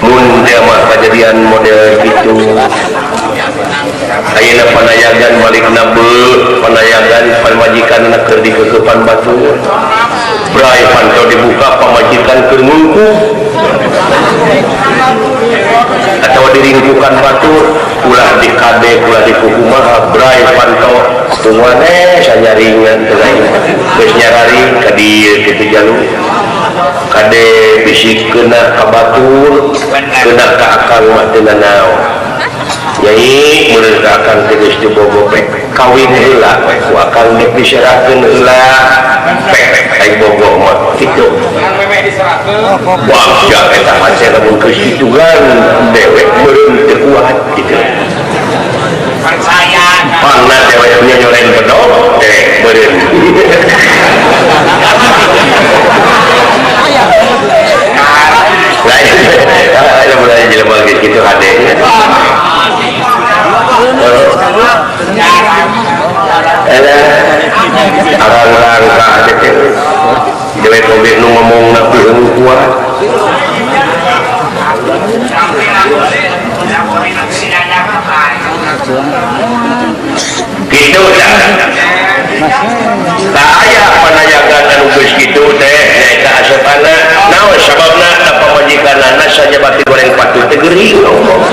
Mun dia mah kajadian model kitu. Ayeuna panayagan balikna beuh, panayagan pamajikanna keur dikeukeupan batur. Bray panto dibuka pamajikan keur ngungkup. Atau diringkukan batur, ulah dikade, ulah dikukumaha, bray panto tungguan sanyaringan teu lain. Geus nyarari ka dieu kitu jalu kade bisi kena ka batur kena ka akang mah teu nanaon nyai meureun ka akang teh geus dibogo pek kawin heula we ku akang dek diserahkeun heula pek ai bogo mah kitu wah sia eta hate lamun geus kitu kan dewek meureun teu kuat kitu pangna dewek nya nyoren bedog teh meureun. Lain mulai jelema geus kitu hade. Arang-arang ka teh dewek oge nu ngomongna peueung kuat. Kitu tah. Tah aya panayagan anu geus kitu teh nyaeta asepana naon sababna da pamajikanana sajabati goreng patut teh gering ngomong.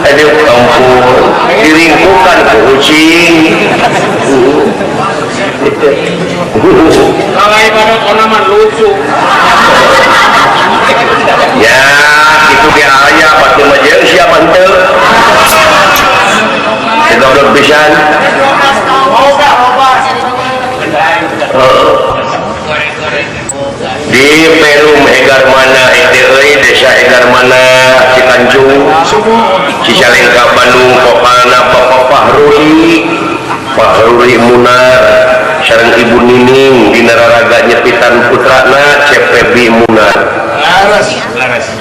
Aduh ampun diringkukan ku ucing. Kalau ibarat onaman lucu. Ya, itu ge aya pati mah jeung siapa henteu. Teu goblok pisan. Di Perum Hegar mana itu euy desa Hegar mana Cikancung Cicalengka Bandung Kopana Bapak Fahruri Fahruri Munar sareng Ibu Nining dina raraga nyepitan putrana CPB Munar.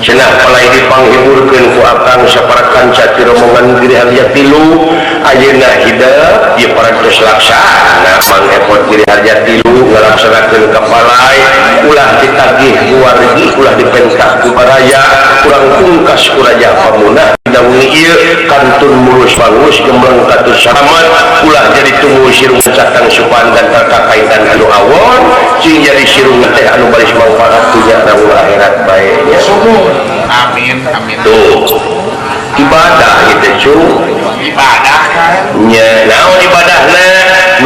Cenah palai dipanghiburkeun ku akang saparakan cati rombongan Giri Harja tilu ayeuna hidep ieu parantos laksana mangepot Giri Harja tilu ngalaksanakeun kapalai ulah ditagih ku wargi ulah dipentak ku baraya kurang pungkas ku raja pamunah dina wengi ieu kantun mulus bangus gembleng katus salamet ulah jadi tunggu sirung catang supan dan kakaitan anu awon cing jadi sirung teh anu baris manfaat dunya dan akhirat bae nya. Amin amin. Tuh ibadah itu cu ibadah kan nya naon ibadahna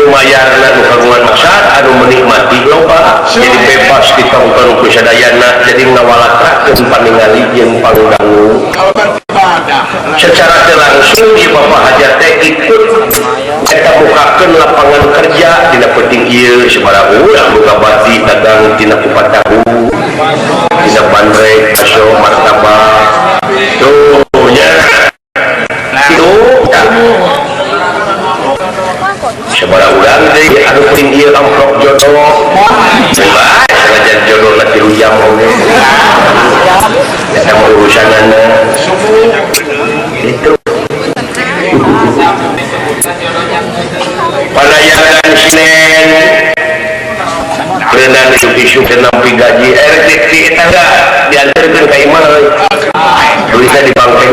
nu mayarna nu kagungan maksad anu menikmati loba jadi bebas ditonton ku sadayana jadi ngawalatrakeun paningali jeung pangdangu secara teu langsung ieu Bapak Hajat teh ikut eta bukakeun lapangan kerja dina penting ieu sabaraha urang buka bati dagang tina kupat tahu dina bandrek bakso martabak tuh nya itu sabaraha urang deui anu penting ieu amplop jodoh bebas sanajan jodohna 3 jam oge eta mah urusanana itu. Panayangan Senen berenang isu-isu nampi gaji RT eta enggak diantarkeun ka imah euy duitna di bank teh.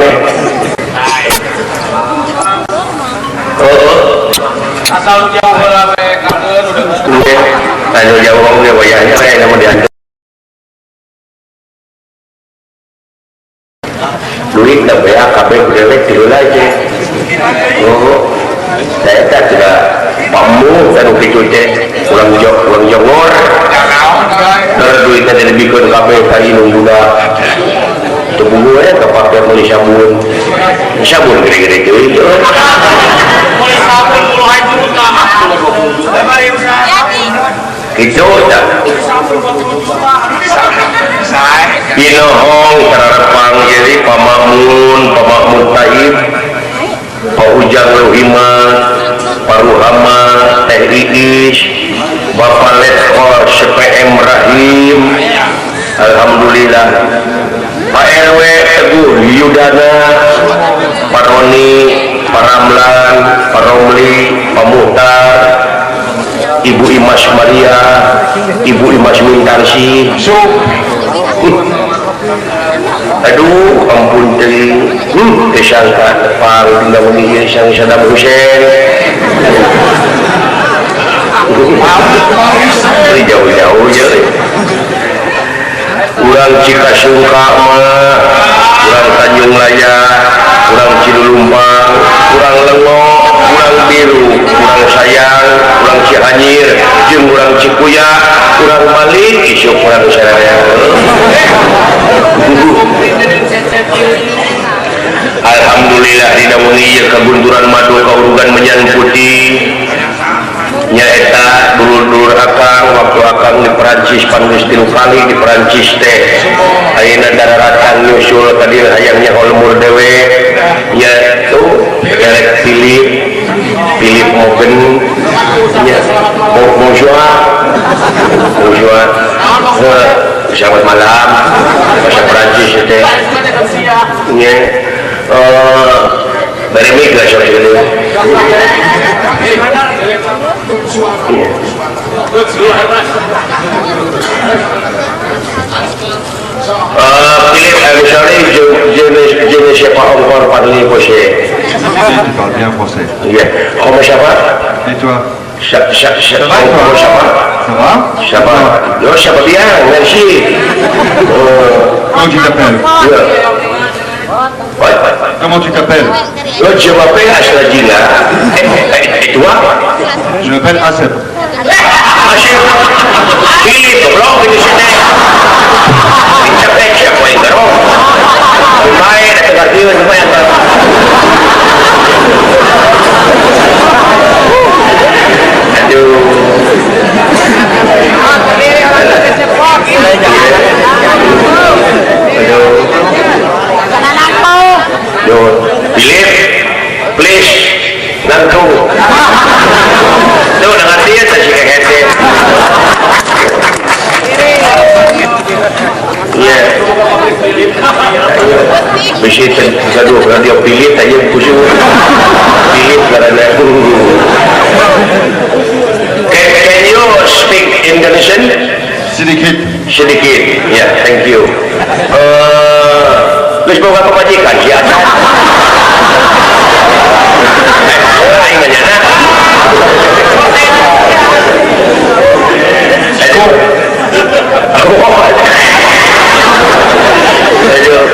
Oh asal jauh heula we kakeun udah anu jauh oge wayahna we lamun diantar duit na beak kabeh dewek tilu aja. Oh saya tak tidak pamu kan kitu teh urang jog urang jongor keur duitna dilebihkeun kabeh ka indung budak teu bugu we kapake meuli sabun sabun gede-gede teuing meuli sabun puluhan juta kitu tah Pinohong kararepang jadi Pamamun Pamamun Taib Pak Ujang Ruhima Paruhama Teh Iis Bapak Letkol CPM Rahim Alhamdulillah Pak RW Teguh Yudana Pak Roni Pak Ramlan Pak Romli Pak Muhtar Ibu Imas Maria Ibu Imas Mintarsi. Aduh ampun teuing teu sangka tepang dina wengi ieu sang Saddam Hussein. Dari jauh-jauh je urang Cikasungka mah urang Tanjung Laya urang Cilulumpang Cianjur jeung urang Cikuya urang balik isuk urang sararea. Alhamdulillah dina wengi ieu kagunturan madu kaurugan menyan putih nyaeta dulur-dulur akang waktu akang di Perancis panggis 3 kali di Perancis teh ayeuna daratan nyusul ka dieu hayang nyaho lemur dewe nya tuh Derek Philip Philip Morgan nya bonjour bonjour selamat malam bahasa Perancis teh nya bari miga sok ieu. Philippe, I'm sorry, je ne sais pas encore parler français. Tu parles bien français. Yeah. Comment ça va? Et toi? Ça va, comment ça va? Ça va? Ça va. Non, ça va bien, merci. Comment tu t'appelles? Yeah. Ouais. Comment tu t'appelles? Je m'appelle Asladina. Et toi? Je m'appelle Asep. Asep? Philippe, goblok ini sih teh. Capek siapa yang terong? Lumayan, ada kardian, lumayan. Aduh. Aduh. Aduh. Philip, please, nangkung. Tuh, udah ngerti ya, tadi kayak iya. Bisa gaduh radio Philip aja pusing. Philip karena Can you speak Indonesian? Sedikit. Sedikit. Ya, yeah, thank you. Terus boga pemajikan sih ada. Aing nyana. Aduh.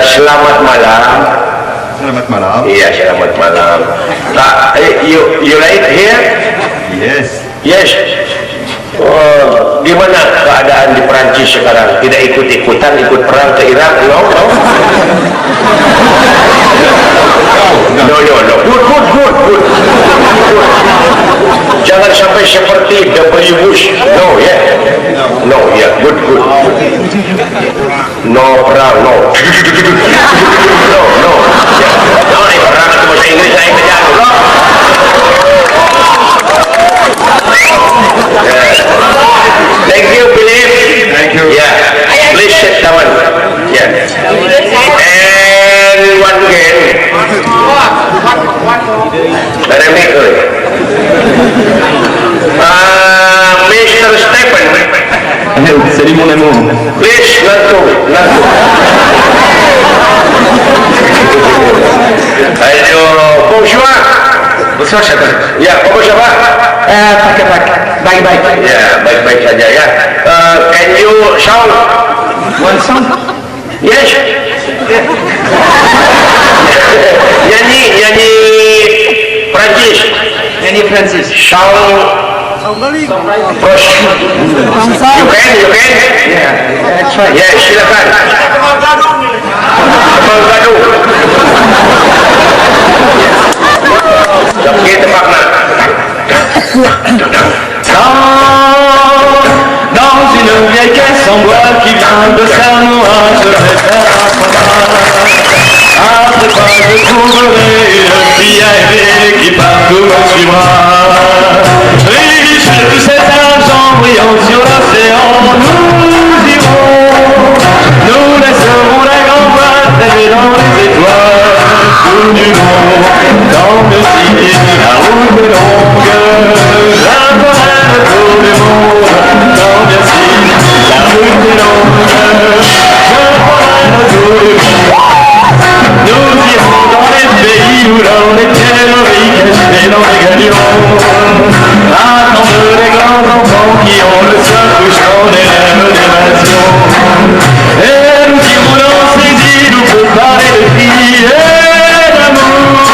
Selamat malam. Selamat malam. Iya, selamat malam. Nah, you right here? Yes. Yes. Oh, gimana keadaan di Perancis sekarang? Tidak ikut-ikutan, ikut perang ke Irak? No, no. No, no, no. Good, good, good, good. Jangan sampai seperti W. Bush. No, ya. Yeah. No, ya. Yeah. Good, good. No perang, no. No, no. Ya. No, ini perang itu bahasa Inggris saya kejar. No. Yeah. Thank you, Philip. Thank you. Yeah. Please sit down. Yeah. And one again. Mr. Stephen. Salut mon amour. Please, ngantuk, ngantuk. Ayo, bonjour. Bonsoir Chaban. Ya, comment ça va? Pak, baik baik. Ya, baik-baik saja ya. Can you song? One song? Yes. Nyanyi, nyanyi Prancis. Nyanyi Prancis. Song. Terus. You can, you can. Yeah, try. Ya, silakan. Kembang gadung. Tapi tebakna. Dans une vieille caisse en bois qui vient de Samoa, je vais faire un combat. Après quoi je trouverai une fille à aimer qui partout me suivra. Riche de tout cet argent brillant sur l'océan, nous irons. Nous laisserons la grande voile traîner dans les étoiles. Tout du monde, dans le ciel, la route est longue. La forêt, le tour du monde, tant bien si la route est longue. Je prendrai le tour du monde. Nous irons dans les pays où l'on était vit cachés dans les galions. Attendre les grands enfants qui ont le seul couchant des rêves d'évasion. Et nous irons dans ces îles où peut parler de filles et d'amour.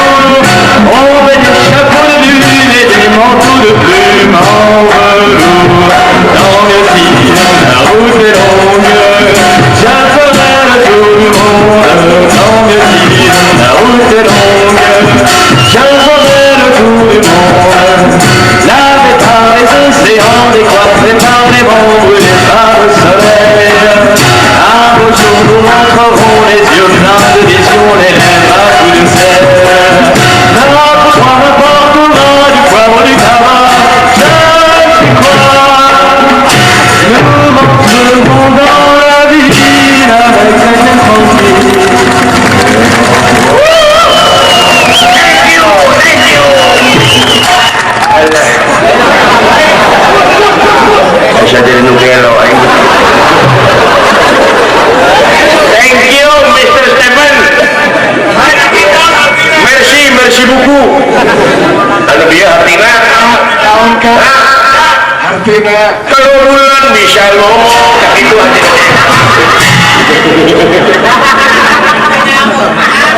Artina kalau bulan bisa ngomong itu aja.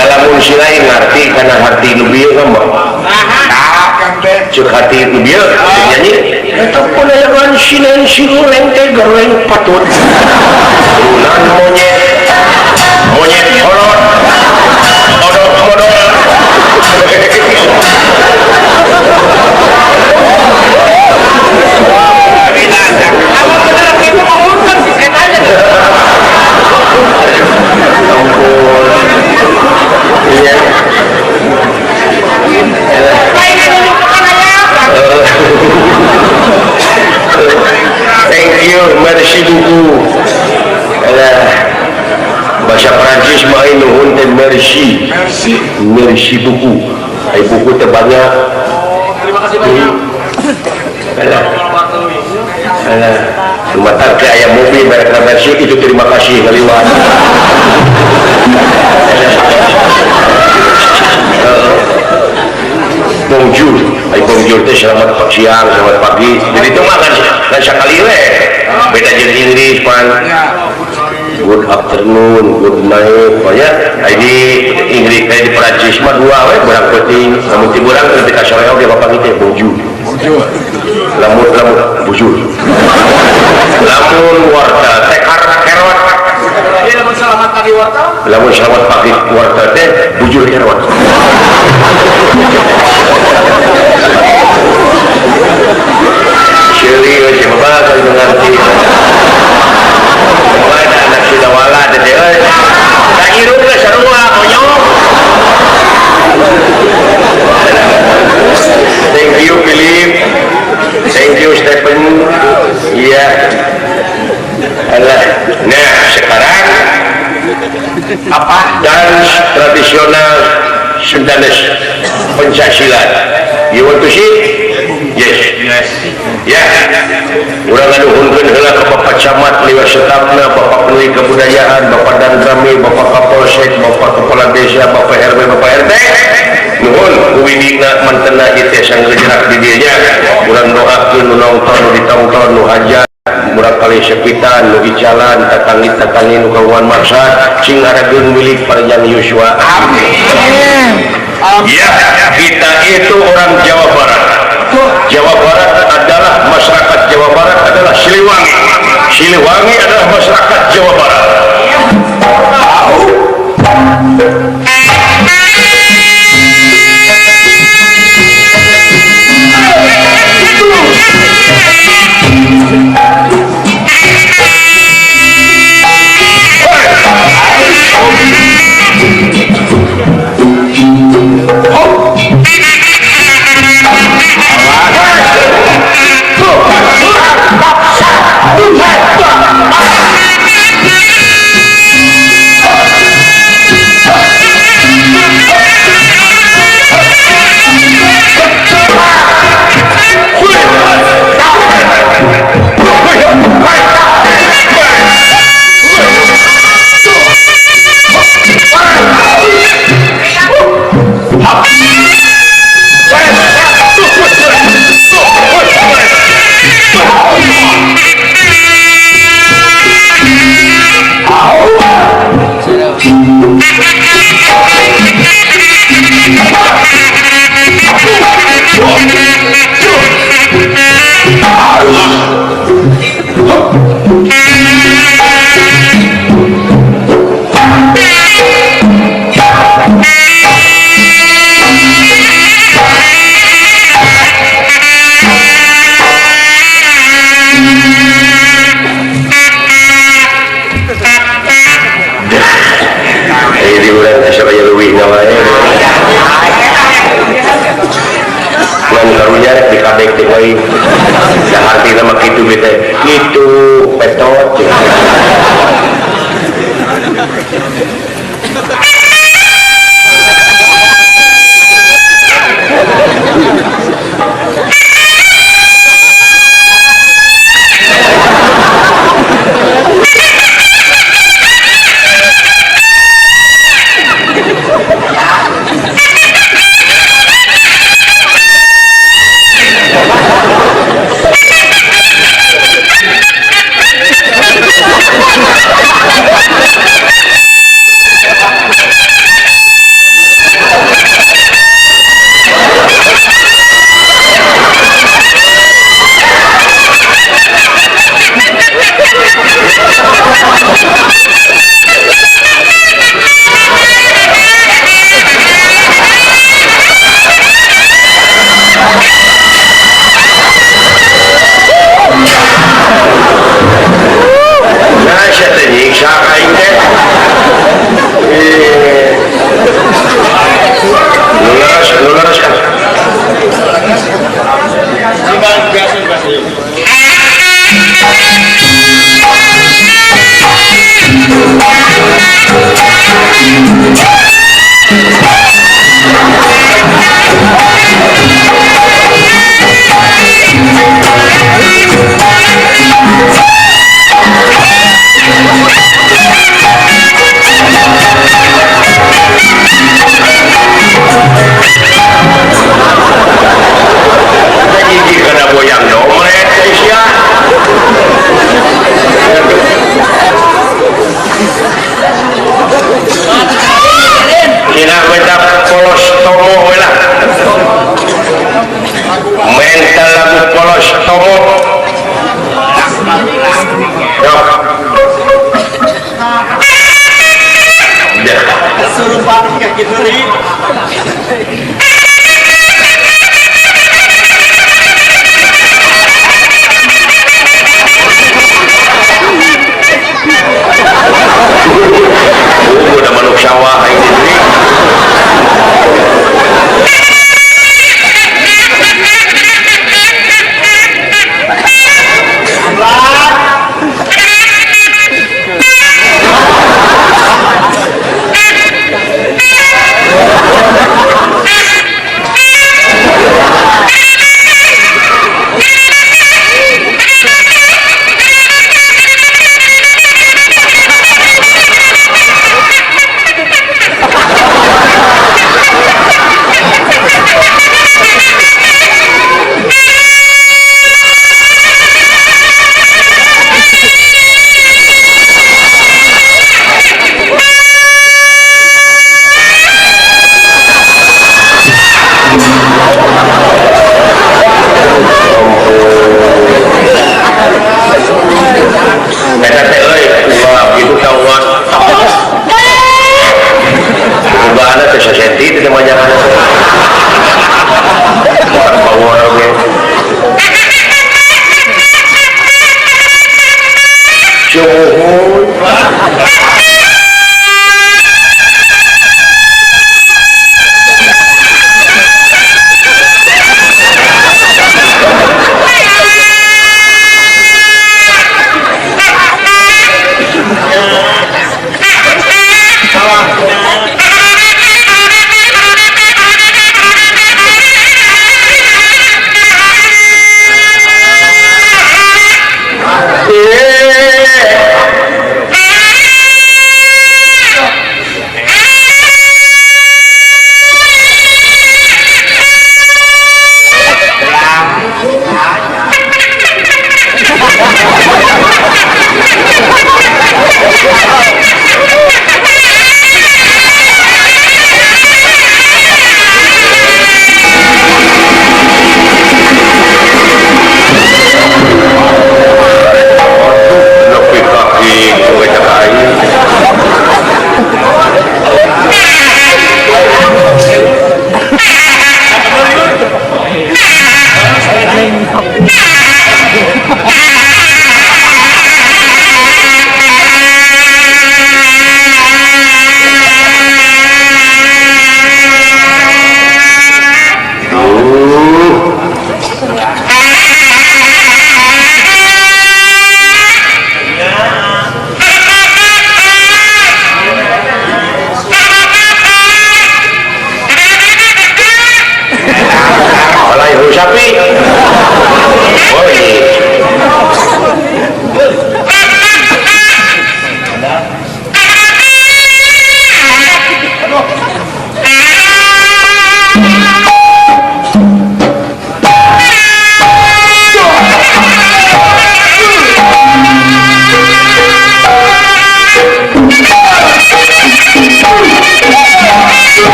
Dalam fungsi lain ngerti karena hati nu bieu ngomong. Cek hati nu bieu nyanyi eta pun silen siluleng teh goreng patut. Turunan monyet. Monyet kolot. Odok-odok. Thank you, merci beaucoup. Bahasa Perancis mah nuhun teh merci. Merci beaucoup. Ai buku teh banyak. Terima kasih banyak. Lumatar ke ayam mobil merek Mercy itu terima kasih kaliwat. Bonjour, ai bonjour teh selamat siang, selamat pagi. Jadi itu mah kan sakali we. Beda jeung Inggris pan. Good afternoon, good night. Pokoknya ai di Inggris kayak di Perancis mah dua we barang penting. Lamun ti urang teh ka sore oge bapak teh bonjour. Bonjour. Lamun lamun bonjour. Lamun warta teh kerot. Lamun selamat pagi warta. Lamun selamat pagi warta teh bujur kerot. Ciri siapa kalau mengerti. Ada anak sidawala teh euy. Da hirup geus sarua konyol. Thank you Philip. Thank you Stephen. Iya. Alah. Nah, sekarang apa? Dance tradisional Sundanese pencak silat. You want to see? Yes. Yes. Ya. Urang nganuhunkeun heula ka Bapak Camat liwat setapna, Bapak Menteri Kebudayaan, Bapak Danramil, Bapak Kapolsek, Bapak Kepala Desa, Bapak RW, Bapak RT. Nuhun kuwinina mantena ieu teh sanggejerak di dieu nya. Urang doakeun nu nonton, nu ditonton, nu hajat murag kali sepitan, nu icalan, tatangi-tatangi nu kawan maksad, sing arageun milik panjang Yuswa. Amin. Ya, kita itu orang Jawa Barat. Jawa Barat adalah masyarakat Jawa Barat adalah Siliwangi. Siliwangi adalah masyarakat Jawa Barat. Nya menta polos tomo we lah. Menta lagu polos tomo. Yok. Kesurupan kayak gitu nih. Udah manuk sawah ini.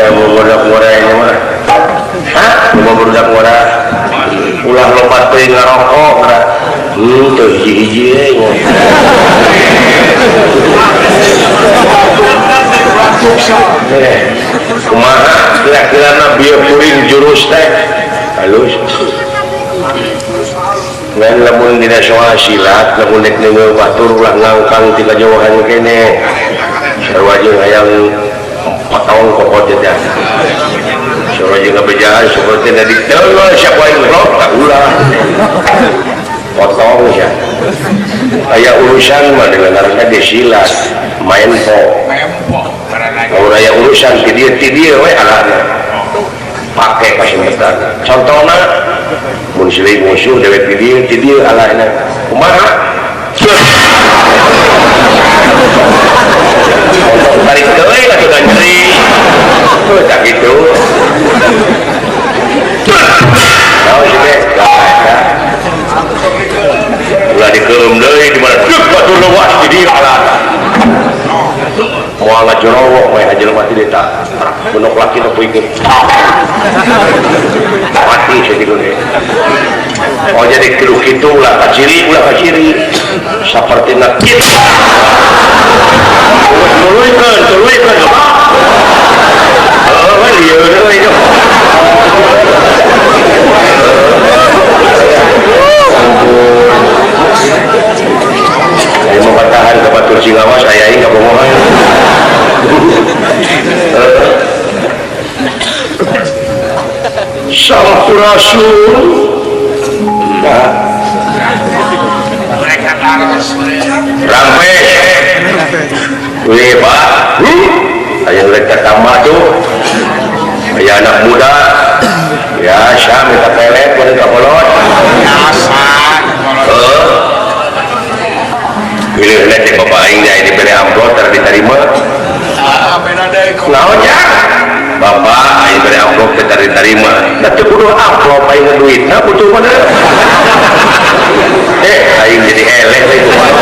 Budak ngora ini mah. Hah? Budak ngora. Ulah lopat teuing ngarokok. Teu hiji-hiji we. Kumaha kira-kirana bieu kuring jurus teh halus. Ngan lamun dina soal silat lamun nek neungeun batur ulah ngangkang ti kajauhan kene. Sarua jeung hayang potong kokot teh. Sarua jeung ngabejaan seperti tadi deui siapa aing rok tak ulah. Potong ya. Aya urusan mah dengan ngaranna ge silat, main po. Kalau aya urusan ti dieu we alana. Pake kasempetan. Contona mun silih musuh dewek ti dieu alana. Kumaha? Potong tarik deui atuh da nyeri. Tuh tak kitu. Naon sih teh? Ulah dikeum deui di mana duk batur leuwas di dieu alana. Moal ngajorowok we jelema ti dieu tah. Menok laki nu pikeun. Mati sakitu teh. Oh jadi kitu kitu ulah kaciri sapertina kitu. Tuluikeun tuluikeun heuh we lieur deui. Saya mau bertahan ke batur Cingawas, saya ini nggak bohongan. Sampurasun. Rampe. Wih pak, saya mereka tambah tuh. Saya anak muda. Ya, saya minta pelet, boleh nggak bolot. Pilih lihat ya bapak aing nya diberi amplop tara diterima. Naon ya? Bapak aing beri amplop teh tara diterima. Da teu kudu amplop aing duitna butuh mana? Aing jadi eleh we kumaha.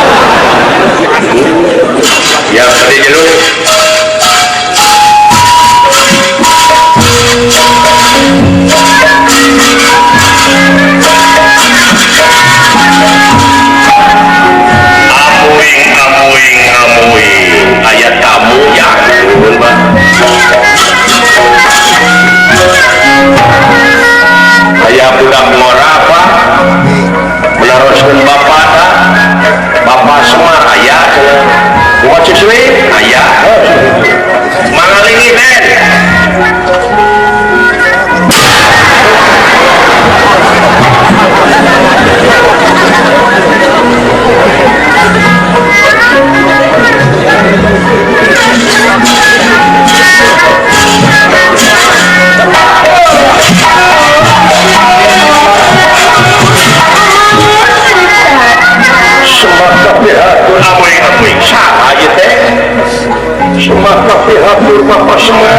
Ya tadi jelu. Amuing aya tamu ya nuhun Pak. Aya budak ngora apa? Menaroskeun bapak ta? Bapak Semar aya cenah. Buka cucuy aya. Mangalingi den. Semaka pihatur Bapak Semar.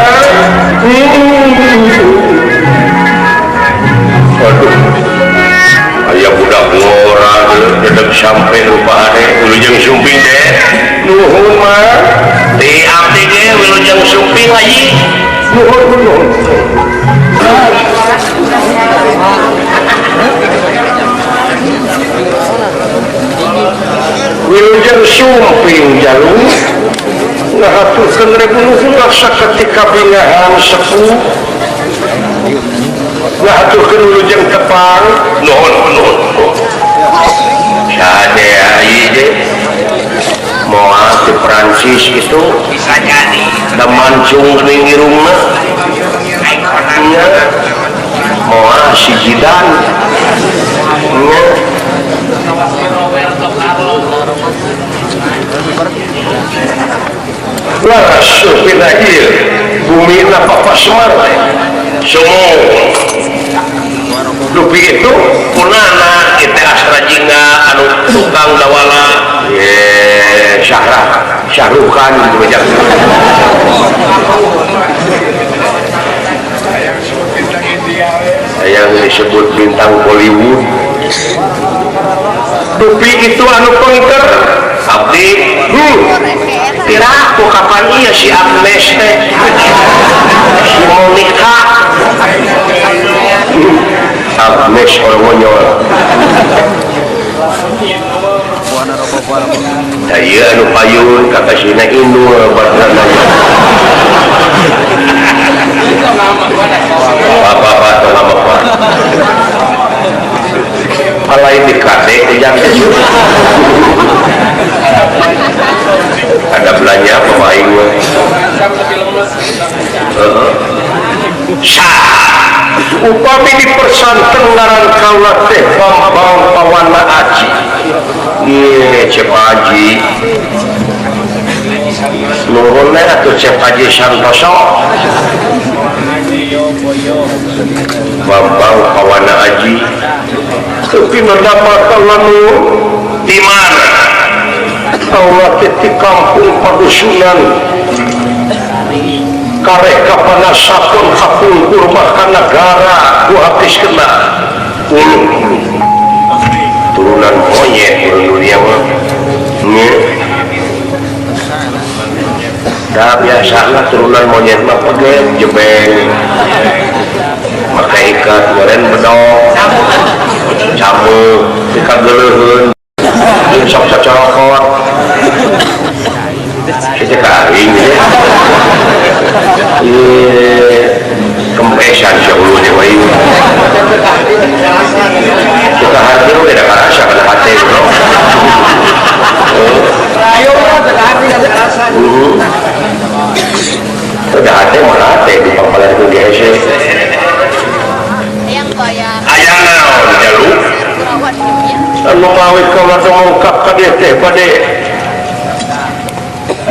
Aduh, aya budak ngora dedeg sampe rupa ade wilujeng sumping teh. Nuhun mah. Di abdi ge wilujeng sumping ayi. Nuhun nuhun. Wilujeng sumping jalu. Ngahaturkeun rebunuhun laksa ketika bingahan sepuh. Ngahaturkeun wilujeng tepang. Nuhun nuhun. Sade ai ge moal di Perancis itu bisa jadi da mancung geuning irungna. Nya moal si Zidane. Nya laras pina ieu bumina Papa Semar teh sumung dupi itu punana kita Astra Jingga anu tukang dawala Syahrah Syahrukan gitu aja. Yang disebut bintang Hollywood dupi itu anu pengker Abdi piraku kapan ieu si Agnes teh si Monica Agnes Orwonyol da ieu anu payun kakasihna Inul baturna bapak-bapak tong bapak lain di kade ujang ada belanja apa aing mah upami dipersanten ngaran kaula teh Bambang Pawana Aji ieu Cep Aji nuhun we atuh Cep Aji Santoso Bambang Pawana Aji tapi mendapat lalu di mana Allah di kampung padusunan karek kapanasapun kapungkur makan negara ku habis kena ulu turunan monyet turun dunia mah dah biasa turunan monyet mah peget jebeng maka ikat goreng bedok camuk dikageleuheun jeung sok cocorokot kitu ka aing ieu kempesan sia ulu teh we suka hati we da karasa kana hate bro ayo teu hati karasa teu hate mah hate di pangkalan ku hese aya naon jalu anu mawi kaula teh mongkap ka dieu teh bade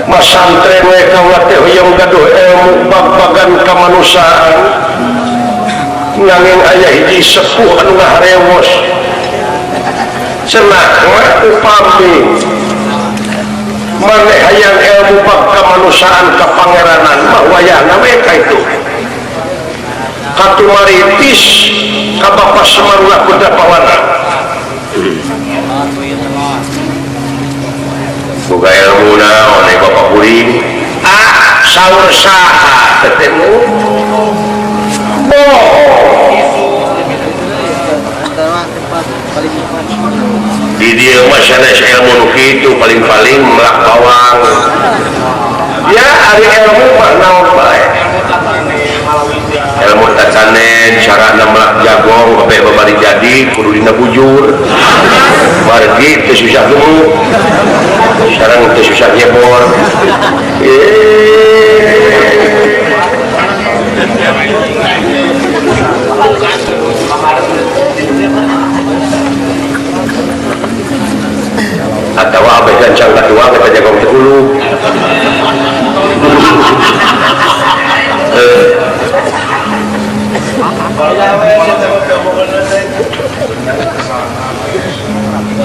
masantren we kaula teh hoyong gaduh ilmu bag-bagan kamanusiaan nanging aya hiji sepuh anu ngaharewos cenah we upami maneh hayang ilmu bab kamanusiaan ka pangeranan mah wayahna we ka itu katumaritis ka Bapa Semarula Putra Pawana boga ilmu naon ai Bapak kuring ah saur saha tetemu di dieu mah sanes ilmu nu kitu paling-paling melak bawang ya ari ilmu mah naon bae ilmu tacanen carana melak jagong sampai babari jadi kudu dina bujur margi teu susah gemuk sareng teu susah nyebor atawa abeh gancang kadua kita jagong teh hulu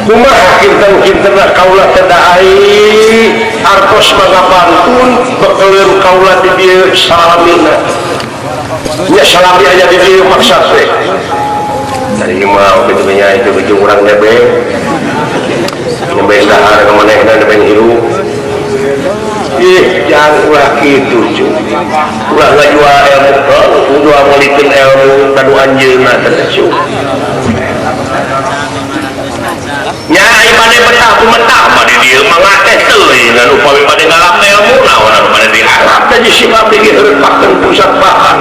kumaha kinten-kintenna kaula teh daai artos mangapantun bekeleun kaula di dieu salamina nya salami aya di dieu maksa teh dari mah kitu nya itu baju urang nebeng nebeng dahar ka manehna nebeng hirup ih jangan ulah kitu cu ulah ngajual ilmu ulah meulikeun ilmu ka nu anjeunna teh cu nya ai mane betah kumetah mah di dieu mah ngateh teuing ngan upami mane ngalap ilmu naon anu mane diharap teh si abdi ge heurepakeun pusat bahan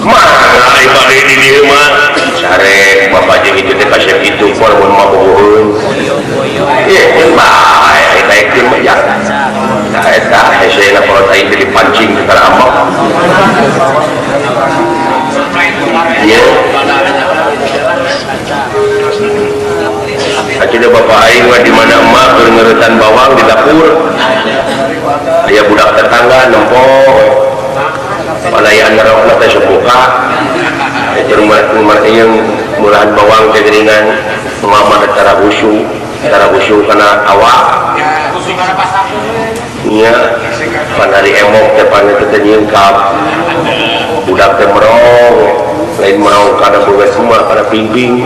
mana ai bade di dieu mah sare bapak jeung itu teh kasep itu poe mun mah bohong ih mun bae ai daekeun mah ya tah eta hesena kolot aing teh dipancing ka amok ieu akhirnya bapak aing mah di mana emak keur ngeuretan bawang di dapur aya budak tetangga nempo palayan ngerokna teh sok buka eta rumah ieu mulahan bawang teh geuningan mama tara husu kana awak nya pan ari emok teh pan teh nyingkap budak teh merong lain merong kana beungeut mah kana pingping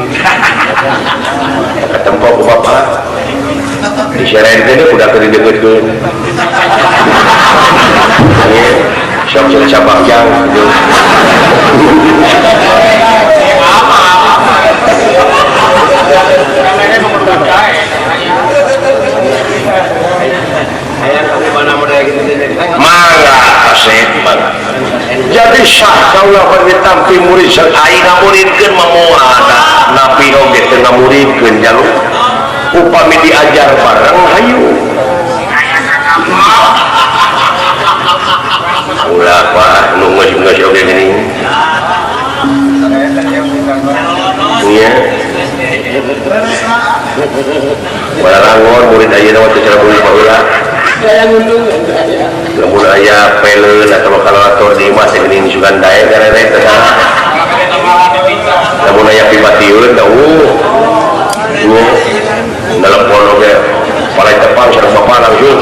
Ketempo ku bapak. Diserain teh udah keur didekeutkeun. Sok jadi cabang jang gitu. Mangga kasep mangga. Jadi sah kaula ditampi murid aing ngamuridkeun mah moal da napi oge teu ngamuridkeun jalu. Upami diajar bareng hayu. Ulah pak nu geus oge geuning. Nya. Balangon murid ayeuna mah teu cara murid baheula. Lamun aya peleun atawa kalalator di imah teh geuning sugan dae garere teh. Lamun aya pibatiun da telepon oge palai tepang sareng bapak langsung.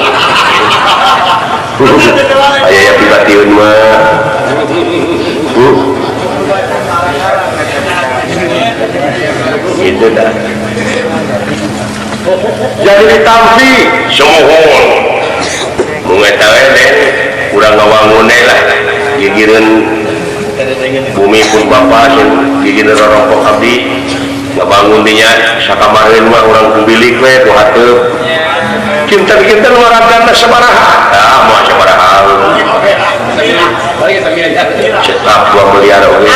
Aya ya pibatiun mah. Gitu dah. Jadi ditampi sumuhun. Mung eta we den urang ngawangun lah gigireun bumi pun bapa sing gigireun rorompok abdi ngabangun dinya sakamareun mah urang kubilik we ku hateup. Kinten-kinten waragana sabaraha? Ah moal sabaraha. Cetap 2 miliar oge.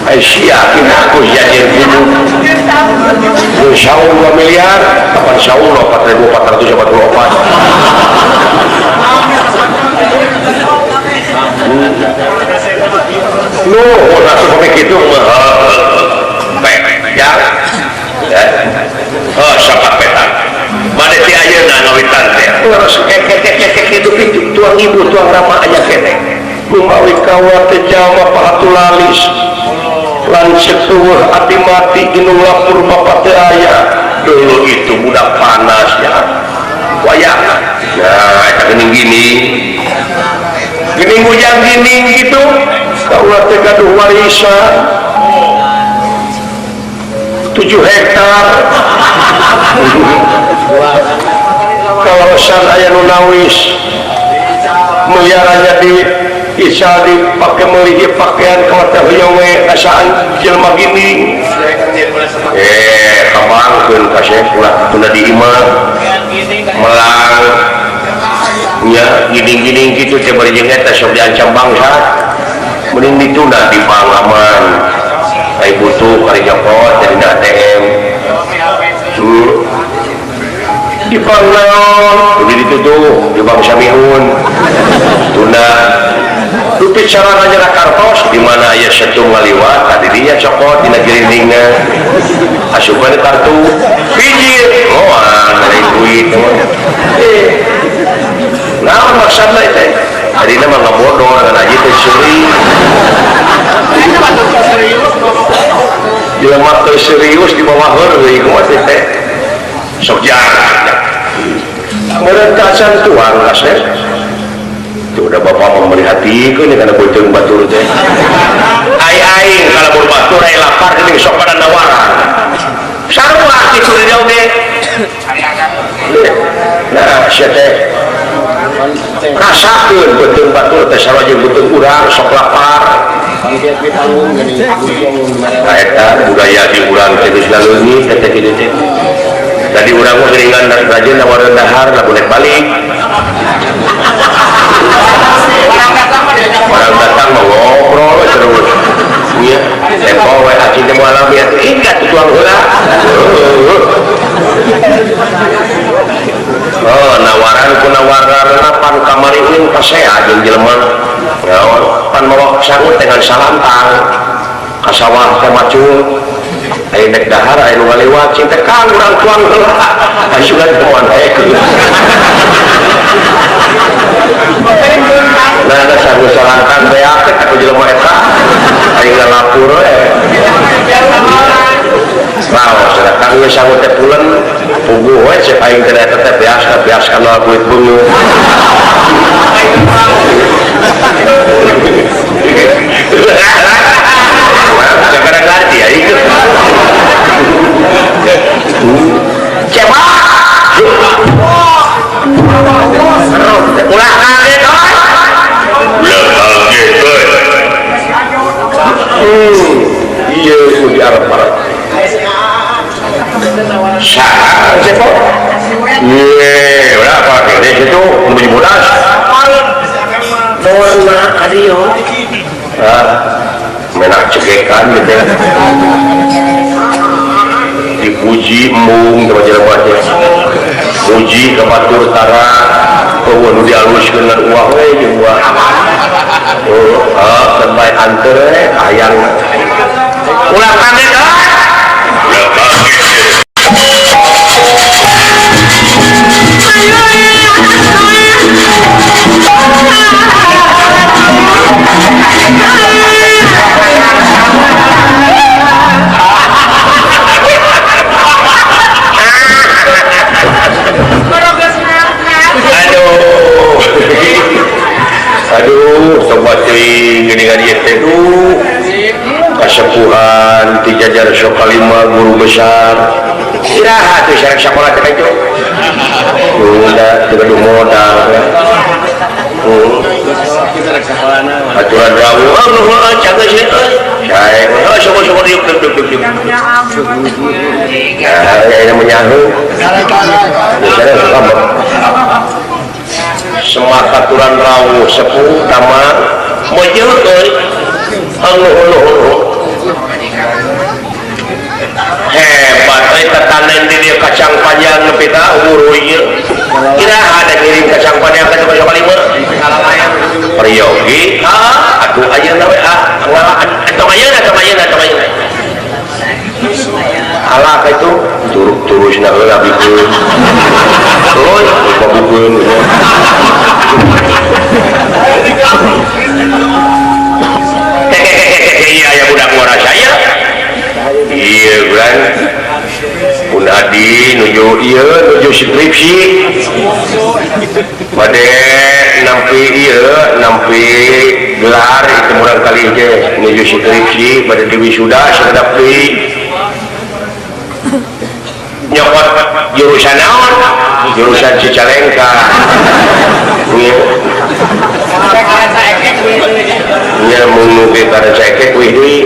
Ai sia aku jadi kudu. Mun saung 2 miliar, kapan saung 4.444. Nu, atuh pake kitu mah. Ya. Oh, sapat peta. Made ti ayeuna ngawitan teh. Terus kek kitu kitu tuang ibu tuang rama aya keneh. Kumawi kawa teh jalma pahatulalis. Lanceuk tuweuh ati mati inu lapur bapak teh aya. Dulu itu budak panas ya. Wayang. Nah, eta geuning gini. Geuning bujang gini gitu. Kaula teh gaduh warisan 7 hektar. Kawasan aya nu nawis. Meliaranya di isa dipake meuli pakaian ka teh hoyong we asaan jelema gini. Kabangkeun ka syekh ulah tunda di imah. Melang nya giding-giding kitu teh bari jeung eta sok diancam bangsa. Mending ditunda di bank aman. Ai butuh kali nyopot dari ATM. Di bank naon? Udah ditutup di bank Samiun. Tunda. Rupi sarana nyerah kartos di mana aya setung ngaliwat tadi dinya cokot dina giriningna. Asupan kartu bijir moal dari duit. Naon maksudna teh? Tadina mah ngabodoh ngan aja teh serius. Jelema teh serius di bawah heureuy kumaha teh. Sok jarang. Meureun tacan tuang kasep. Tuh udah bapak memerhatikan karena beuteung batur teh. Ai aing kalau batur ai lapar geuning sok pada nawaran. Sarua kitu di oge. Nah, sia teh rasakeun beuteung batur teh sarua jeung beuteung urang sok lapar. Nah, eta budaya di urang teh geus laleungit teh kitu teh. Tadi urang mah geuningan rajin nawareun dahar lamun rek balik. Orang datang mah ngobrol terus. Nya, tempo we acing teh moal alami atuh ingat tuang heula. Oh, nawaran ku nawaran pan kamari euy pasea jeung jelema. Naon pan mawa sangut dengan salantang. Ka sawah teh macul. Aya dek dahar aya nu ngaliwat cing teh kang urang tuang heula. Asugan moal daekeun. Nah, ada sangu salantang beak teh ka jelema eta. Aya ngalapur we. Raos cenah kang ieu sangu teh pulen puguh we cek aing teh eta teh beas kana kulit beungeut. Sekarang ngerti ya itu. Corona ka dieu. Ah, menak cegekan gitu. Dipuji embung sama jelema teh. Muji ka batur tara, eueuh nu dialuskeun ngan uah we jeung uah. Oh, ah, dan bae anteur we hayang. Ulah kaget ah. Ulah kaget. Aduh, sobat teuing geuningan ieu teh duh. Kasepuhan ti jajar Sokalima guru besar. Iraha teh sareng sakola teh kitu. Udah teu gaduh modal. Aturan rawuh, oh cageus euy. Sae, oh sok-sok diuk diuk diuk diuk. Ya, aya menyahu. Semak aturan rawuh sepuh tama mojo euy. Anu hebat euy tatanen di dieu kacang panjang nepi ka umur ieu. Iraha da ngirim kacang panjang ka Sokalima? Peryogi, ah atuh ayeuna we ah ngalaan tong ayeuna tong ayeuna tong ayeuna. Alah itu turuk-turusna heula bikeun. Terus babukeun. Iya aya budak ngora saya. Iya bulan pun adi nuju ieu nuju skripsi. Bade nampi ieu nampi gelar itu murang kali teh nuju skripsi bade diwisuda sakedap deui. Nyokot jurusan naon? Jurusan Cicalengka. Nya mun nu ge karena wih deui.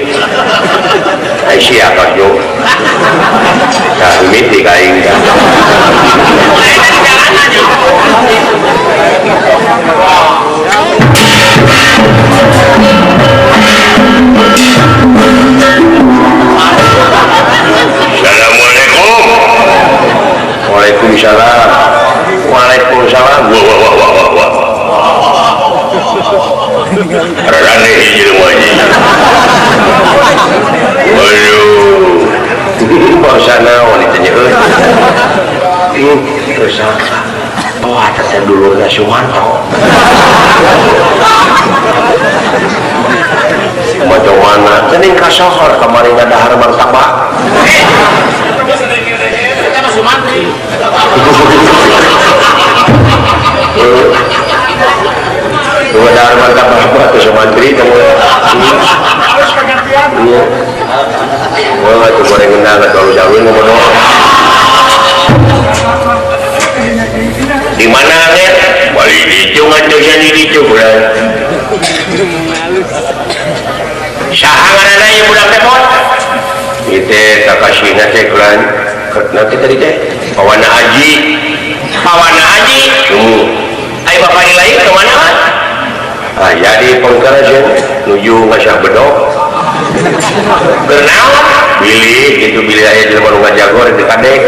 Ai sia jo. Tah mimiti ka aing tah. Assalamualaikum. Waalaikumsalam. Waalaikumsalam. Wah wah wah wah wah. Rarane hiji jelema hiji. Waduh. Bangsa naon itu nya euy. Terus oh eta teh dulurna Sumanto. Macam mana? Cening kasohor kamari ngadahar martabak. Ngadahar martabak apa tuh Sumantri kamu? Harus pergantian. Wah, itu goreng endang atau halus-halus ngomong. Di mana nih? Balik dicu atuh sia dicu bulan. Saha ngaranna ieu budak teh pot? Ieu teh kakasihna teh bulan. Nanti tadi teh Pawana Aji. Pawana Aji. Ai bapak lain ke mana kan? Ah jadi pengkara sih nuju ngasah bedog. Bernaon? Bilih gitu bilih aya jelema nu ngajagor di kadek.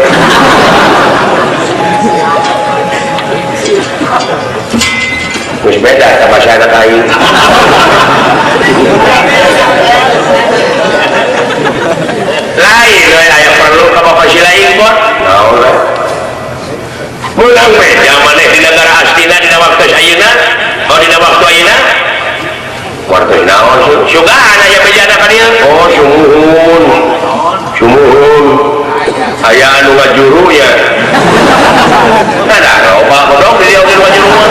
Geus beda eta bahasa ka aing. Lain we aya perlu ka bapak si lain pot. Naon we? Meunang we maneh di negara Astina dina waktu ayeuna, oh dina waktu ayeuna. Waktu naon sugan aya bejana ka dieu. Oh sumuhun. Sumuhun. Aya anu ngajuru nya. Nah, da loba bodong di dieu oge ngajuru mah.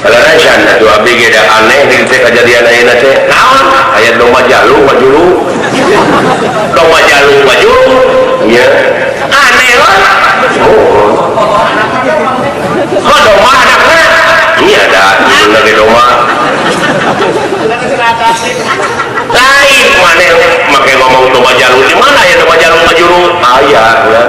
Kalarasan atuh abdi ge da aneh di teh kajadian ayeuna teh. Naon? Aya domba jalu ngajuru. Domba jalu ngajuru. Ieu aneh lah. Oh. Kok domba anakna? Iya da, indungna ge domba. Lain maneh make ngomong domba jalu di mana ya domba jalu ngajuru? Aya ya.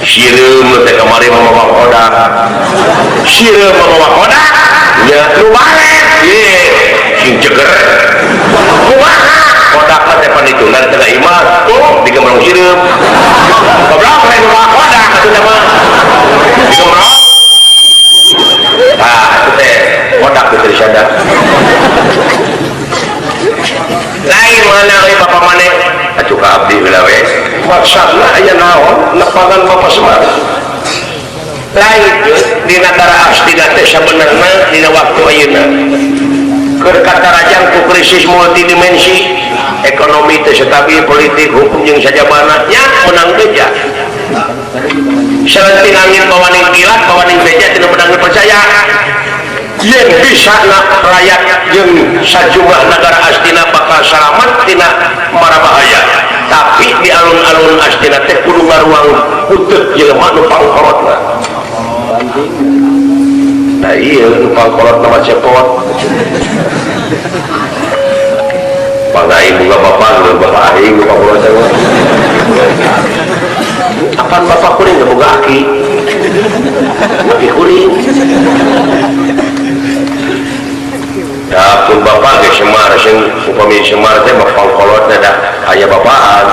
Sireum teh kamari mamawa kodak. Sireum mamawa kodak. Nya nu balik. Ye, sing ceger. Kumaha? Kodak mah teh panituna teh imah. Tuh digembrong sireum. Goblok lain mamawa kodak atuh teh mah. Digembrong. Tah, itu teh kodak teh sadar. Lain mana euy bapa maneh? Atuh ka abdi heula we. Maksudna aya naon nepangan Bapak Semar. Lain di negara Astina teh sabenerna dina waktu ayeuna. Keur katarajang ku krisis multidimensi, ekonomi teh stabil, politik, hukum jeung sajabana nya menang beja. Salenting angin bawaning kilat, bawaning beja tina menang percaya. Yen bisa na rakyat jeung sajumlah negara Astina bakal salamat tina mara bahaya. Tapi di alun-alun Astina teh kudu ngaruang puteuh jelema nu pangkolotna. Nah iya nu pangkolotna mah cepot. Pangaing boga bapak, boga bapak aing, boga kolot teh. Apan bapak kuring boga aki. Aki kuring. Ya pun bapak ge Semar sing upami Semar teh mah pangkolotna da aya bapaan.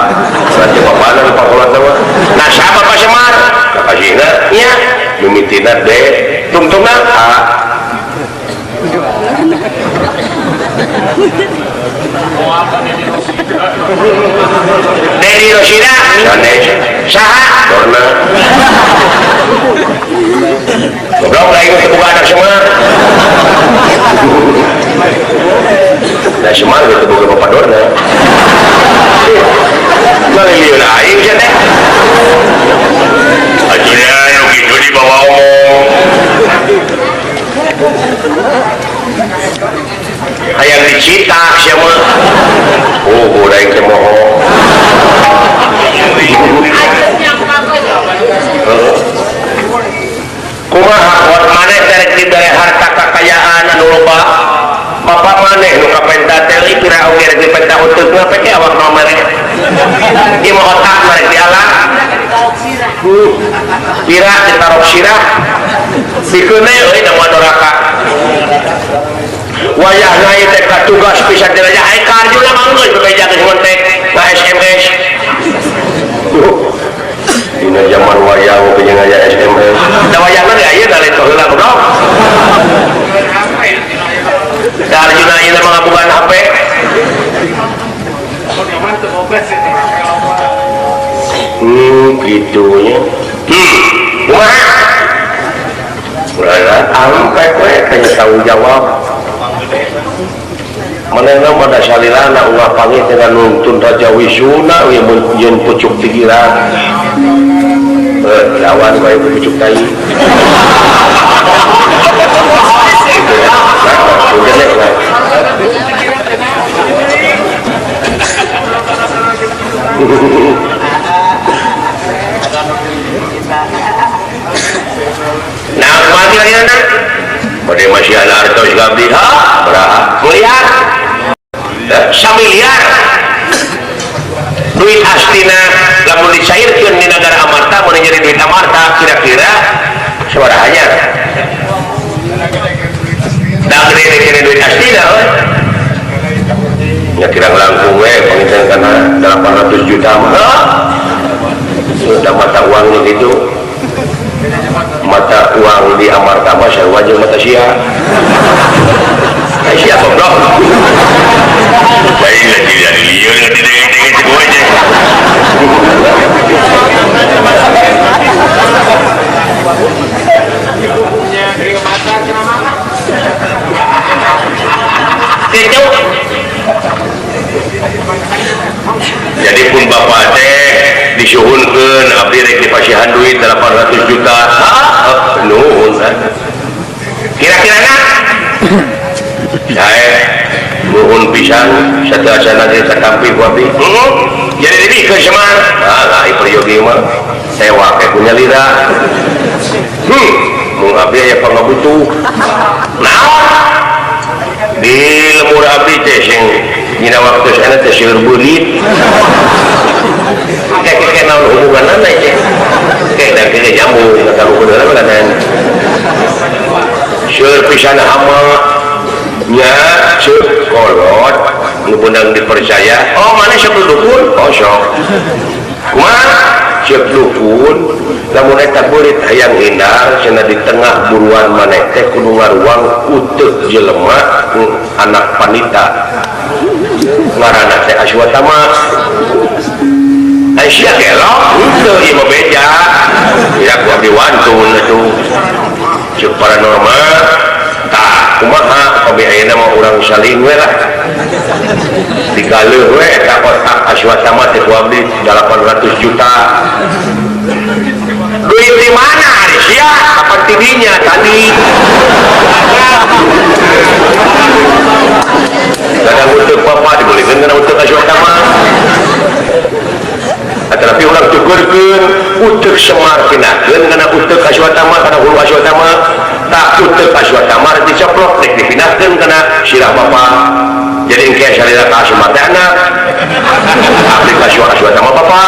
Berarti bapaan anu pangkolotna mah. Nah saha bapak Semar? Kakasihna nya mimitina D, tungtungna A. Dedi Rosida sanes saha? Dorna. Goblok lain teu boga anak Semar. Nah Semar gitu boga bapak Dorna. Maliliun aing sia teh. Ajunya nu kitu dibawa omong. Hayang dicitak sia mah. Oh, boda aing teh moho. Kumaha kuat maneh rek dibere harta kakayaan anu loba. Bapak maneh nu kapenta teh pira oge rek dipenta uteukna peke awak mere. Ieu mah otak rek dialah. Pira ditarok sirah. Dikeune euy da moal doraka. Wayahna ieu teh katugas pisan teh raja ai ka Arjuna mah geus bebeja geus ngontek na SMS. Dina zaman wayah oge jeung aya SMS. Da wayahna ge aya da leto heula goblok. Da Arjuna ieu mah ngabogaan HP. Gitu nya. Kumaha? Ulah ampe we teh tanggung jawab. Manehna pada salilana ulah pangih dengan nuntun Raja Wisuna we mun jeung pucuk pikiran. Lawan bae pucuk tai. Nah, mati lagi anak. Bade masih ada artos gabdi ha? Berapa? Miliar. Samiliar. Duit Astina lamun dicairkeun di negara Amarta mun jadi duit Amarta kira-kira sabaraha nya? Da gede-gede duit Astina euy. Nya kirang langkung we panginten kana 800 juta mah. Sudah mata uangnya gitu. Mata uang di Amarta mah sarua jeung mata sia. Ai sia goblok. Baik lagi dari lieur didenge-denge cek we teh. Gitu. Jadi pun bapak teh disuhunkeun abdi rek dipasihan duit 800 juta. Nuhun kira-kira na sae nuhun pisan sateuacan teh satampi ku abdi. Jadi dibikeun Semar. Ah, ai peryogi mah sewa ke punya lira. Mung abdi aya pangabutuh. Naon? Di lemur abdi teh sing dina waktu sana teh seueur beurit. Kayak naon hubunganna teh? Kayak da kene nyambung kata hubunganna mah kan. Seueur pisan hama nya ceuk kolot nu beunang dipercaya. Oh, mana sok dukun? Oh, sok. Kumaha? Ceuk dukun lamun eta beurit hayang hindar cenah di tengah buruan maneh teh kudu ngaruang uteuk jelema anak panita ngaranna teh Aswatama. Aisyah gelok henteu ieu mah beja ya ku abdi wantun atuh ceuk paranormal tah kumaha abdi ayeuna mah urang saling we lah digaleuh we eta otak Aswatama teh ku abdi 800 juta. Duit di mana ari sia? Kapan tidinya tadi? Kadang untuk papa dibolehkeun kana untuk Aswatama. Tapi urang tukurkeun uteuk Semar pindahkeun kana uteuk Aswatama kana hulu Aswatama. Tak uteuk Aswatama dicoplok rek dipindahkeun kana sirah bapa. Jadi engke salira ka Semar teh anak. Abdi ka Aswatama bapa.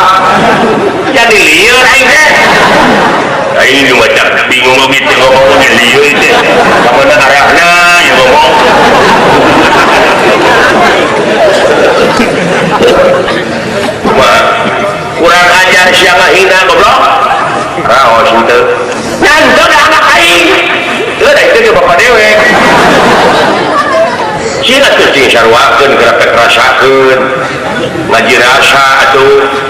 Jadi lieur aing teh. Aing nu maca bingung oge teh ngomong ge lieur teh. Ka mana arahna ya ngomong. Kumaha? Kurang ajar sia ngahina goblok. Raos henteu. Ngan teu da anak aing. Teu da itu ge bapa dewek. Sina teh cing sarwakeun geura pek rasakeun. Ngaji rasa atuh.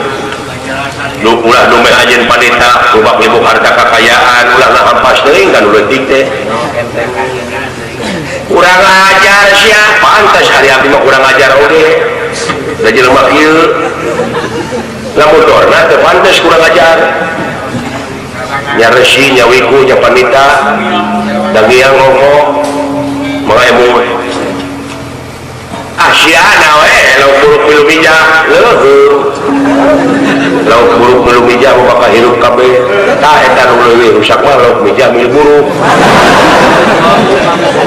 Lu ulah dumeh ajeun panita, lubak libuk harta kakayaan, ulah ngahampas teuing kan leutik teh. Kurang ajar sia, pantas ari abdi mah kurang ajar oge. Da jelema kieu. Lamun dorna teu pantes kurang ajar. Nya resi, nya wiku, nya panita, dangiang ngomong, mangemu. Ah sia na we, lauk buruk milu bijak, leuheur. Lauk buruk milu bijak mah bakal hirup kabeh. Tah eta nu leuwih rusak mah lauk bijak milu buruk.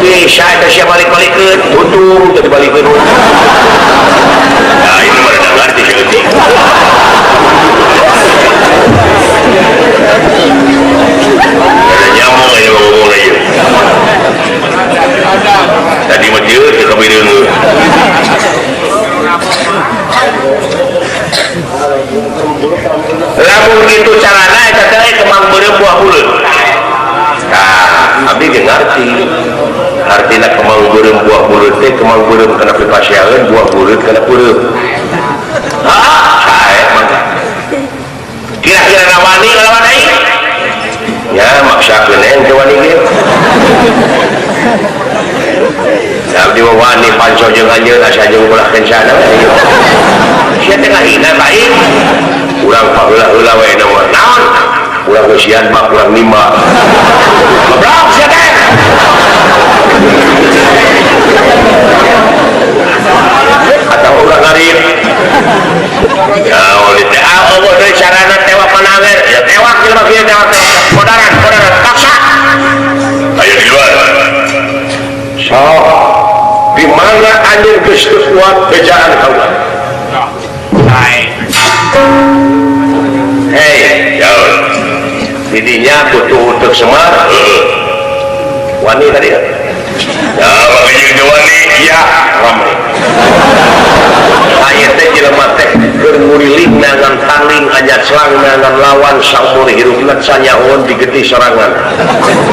Bisa eta sia balik-balikeun, tutung teu dibalikeun. Nah, ini mah rada ngarti saeutik. Ada nyamuk aja ngomong aja. Tadi mah dieu teu kabireun. Lamun kitu carana eta teh kemang beureum buah buleut. Tah, abdi ge ngarti. Artina kemang beureum buah buleut teh kemang beureum kana pipaseaeun, buah buleut kana peureum. Ah, sae mah. Kira-kira rawani ngalawan aing? Ya, maksakeun ente wani ge. Abdi mah wani panco jeung anjeun asa jeung ulah kencana. Sia teh ngahina ka aing. Urang paheula-heula we na mah. Naon? Urang geusian mah urang nimba. Goblok sia teh. Atau urang ngarit. Ya oleh teh Allah deui carana tewak mananger. Ya tewak jelema kieu tewak. Kodaran, kodaran paksa. Ayo di luar. Sok di mana anjeun geus teu kuat bejaan kaula. Hei, jauh. Didinya butuh untuk Semar. Wani tadi ya? Ya, makanya jeung wani, iya, rame. Aya teh jelema teh keur nguriling nangan taling anyar selang nangan lawan saumur hirupna sanyahoan digetih sorangan.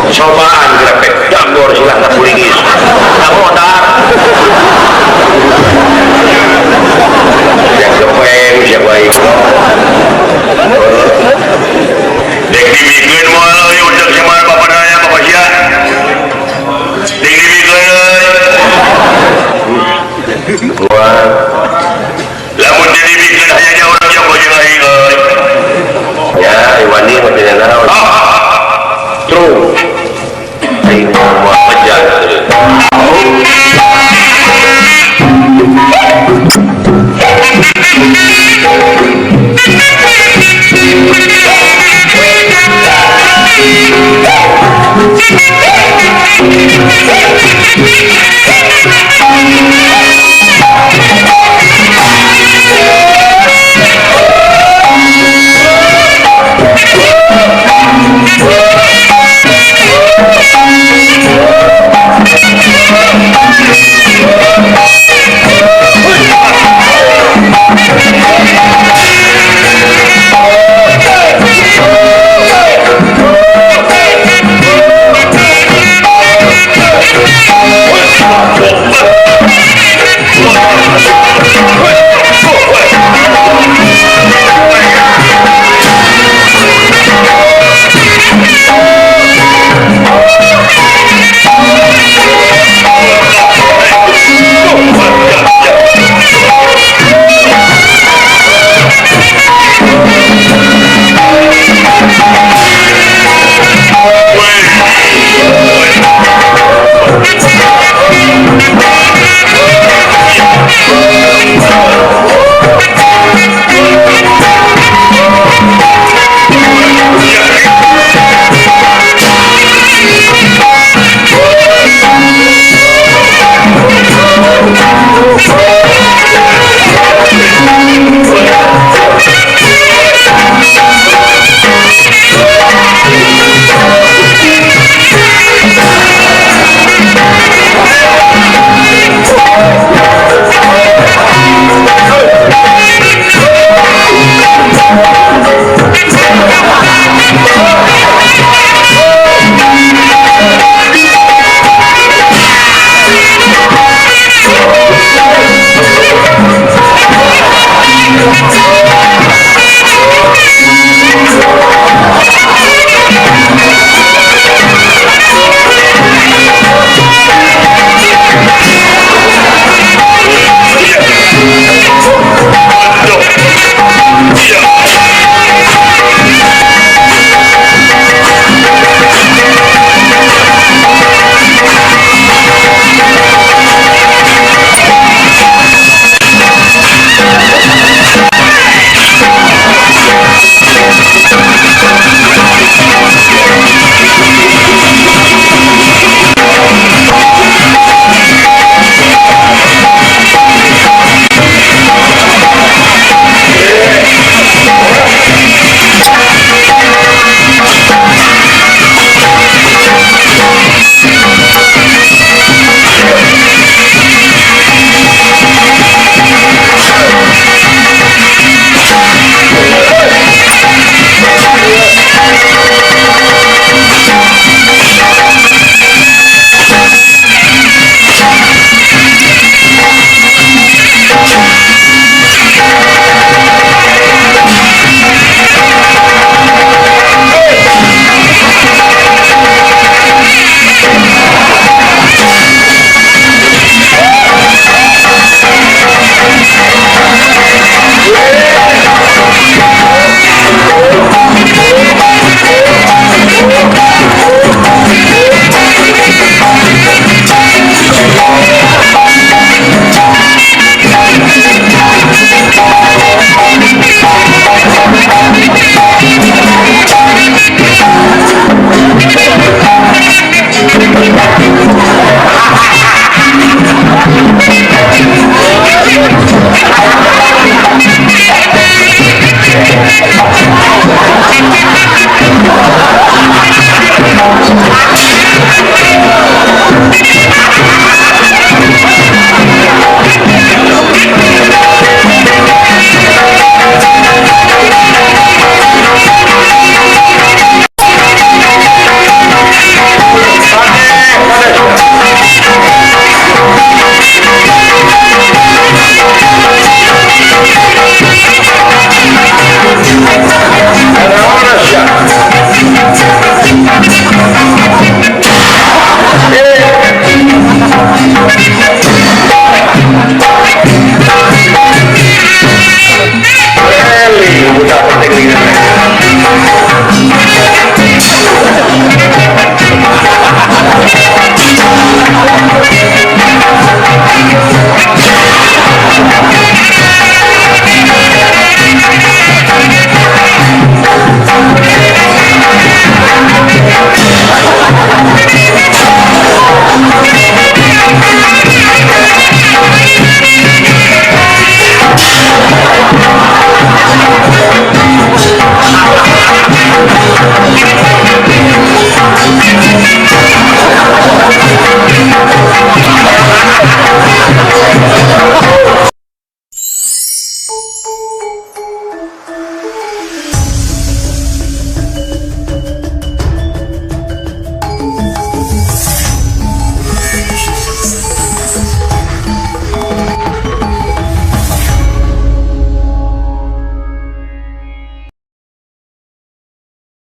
Cobaan grepek dagor silahna kuringis. Kamodar. Yang gepeng siapa baik. Dek dibikeun moal euy utek Semar bapa daya bapa sia. Dek dibikeun euy. Wah. Lamun dibikeun hayang urang jauh jeung aing euy. Ya, wani mah teh naon. True. Aing moal bejat.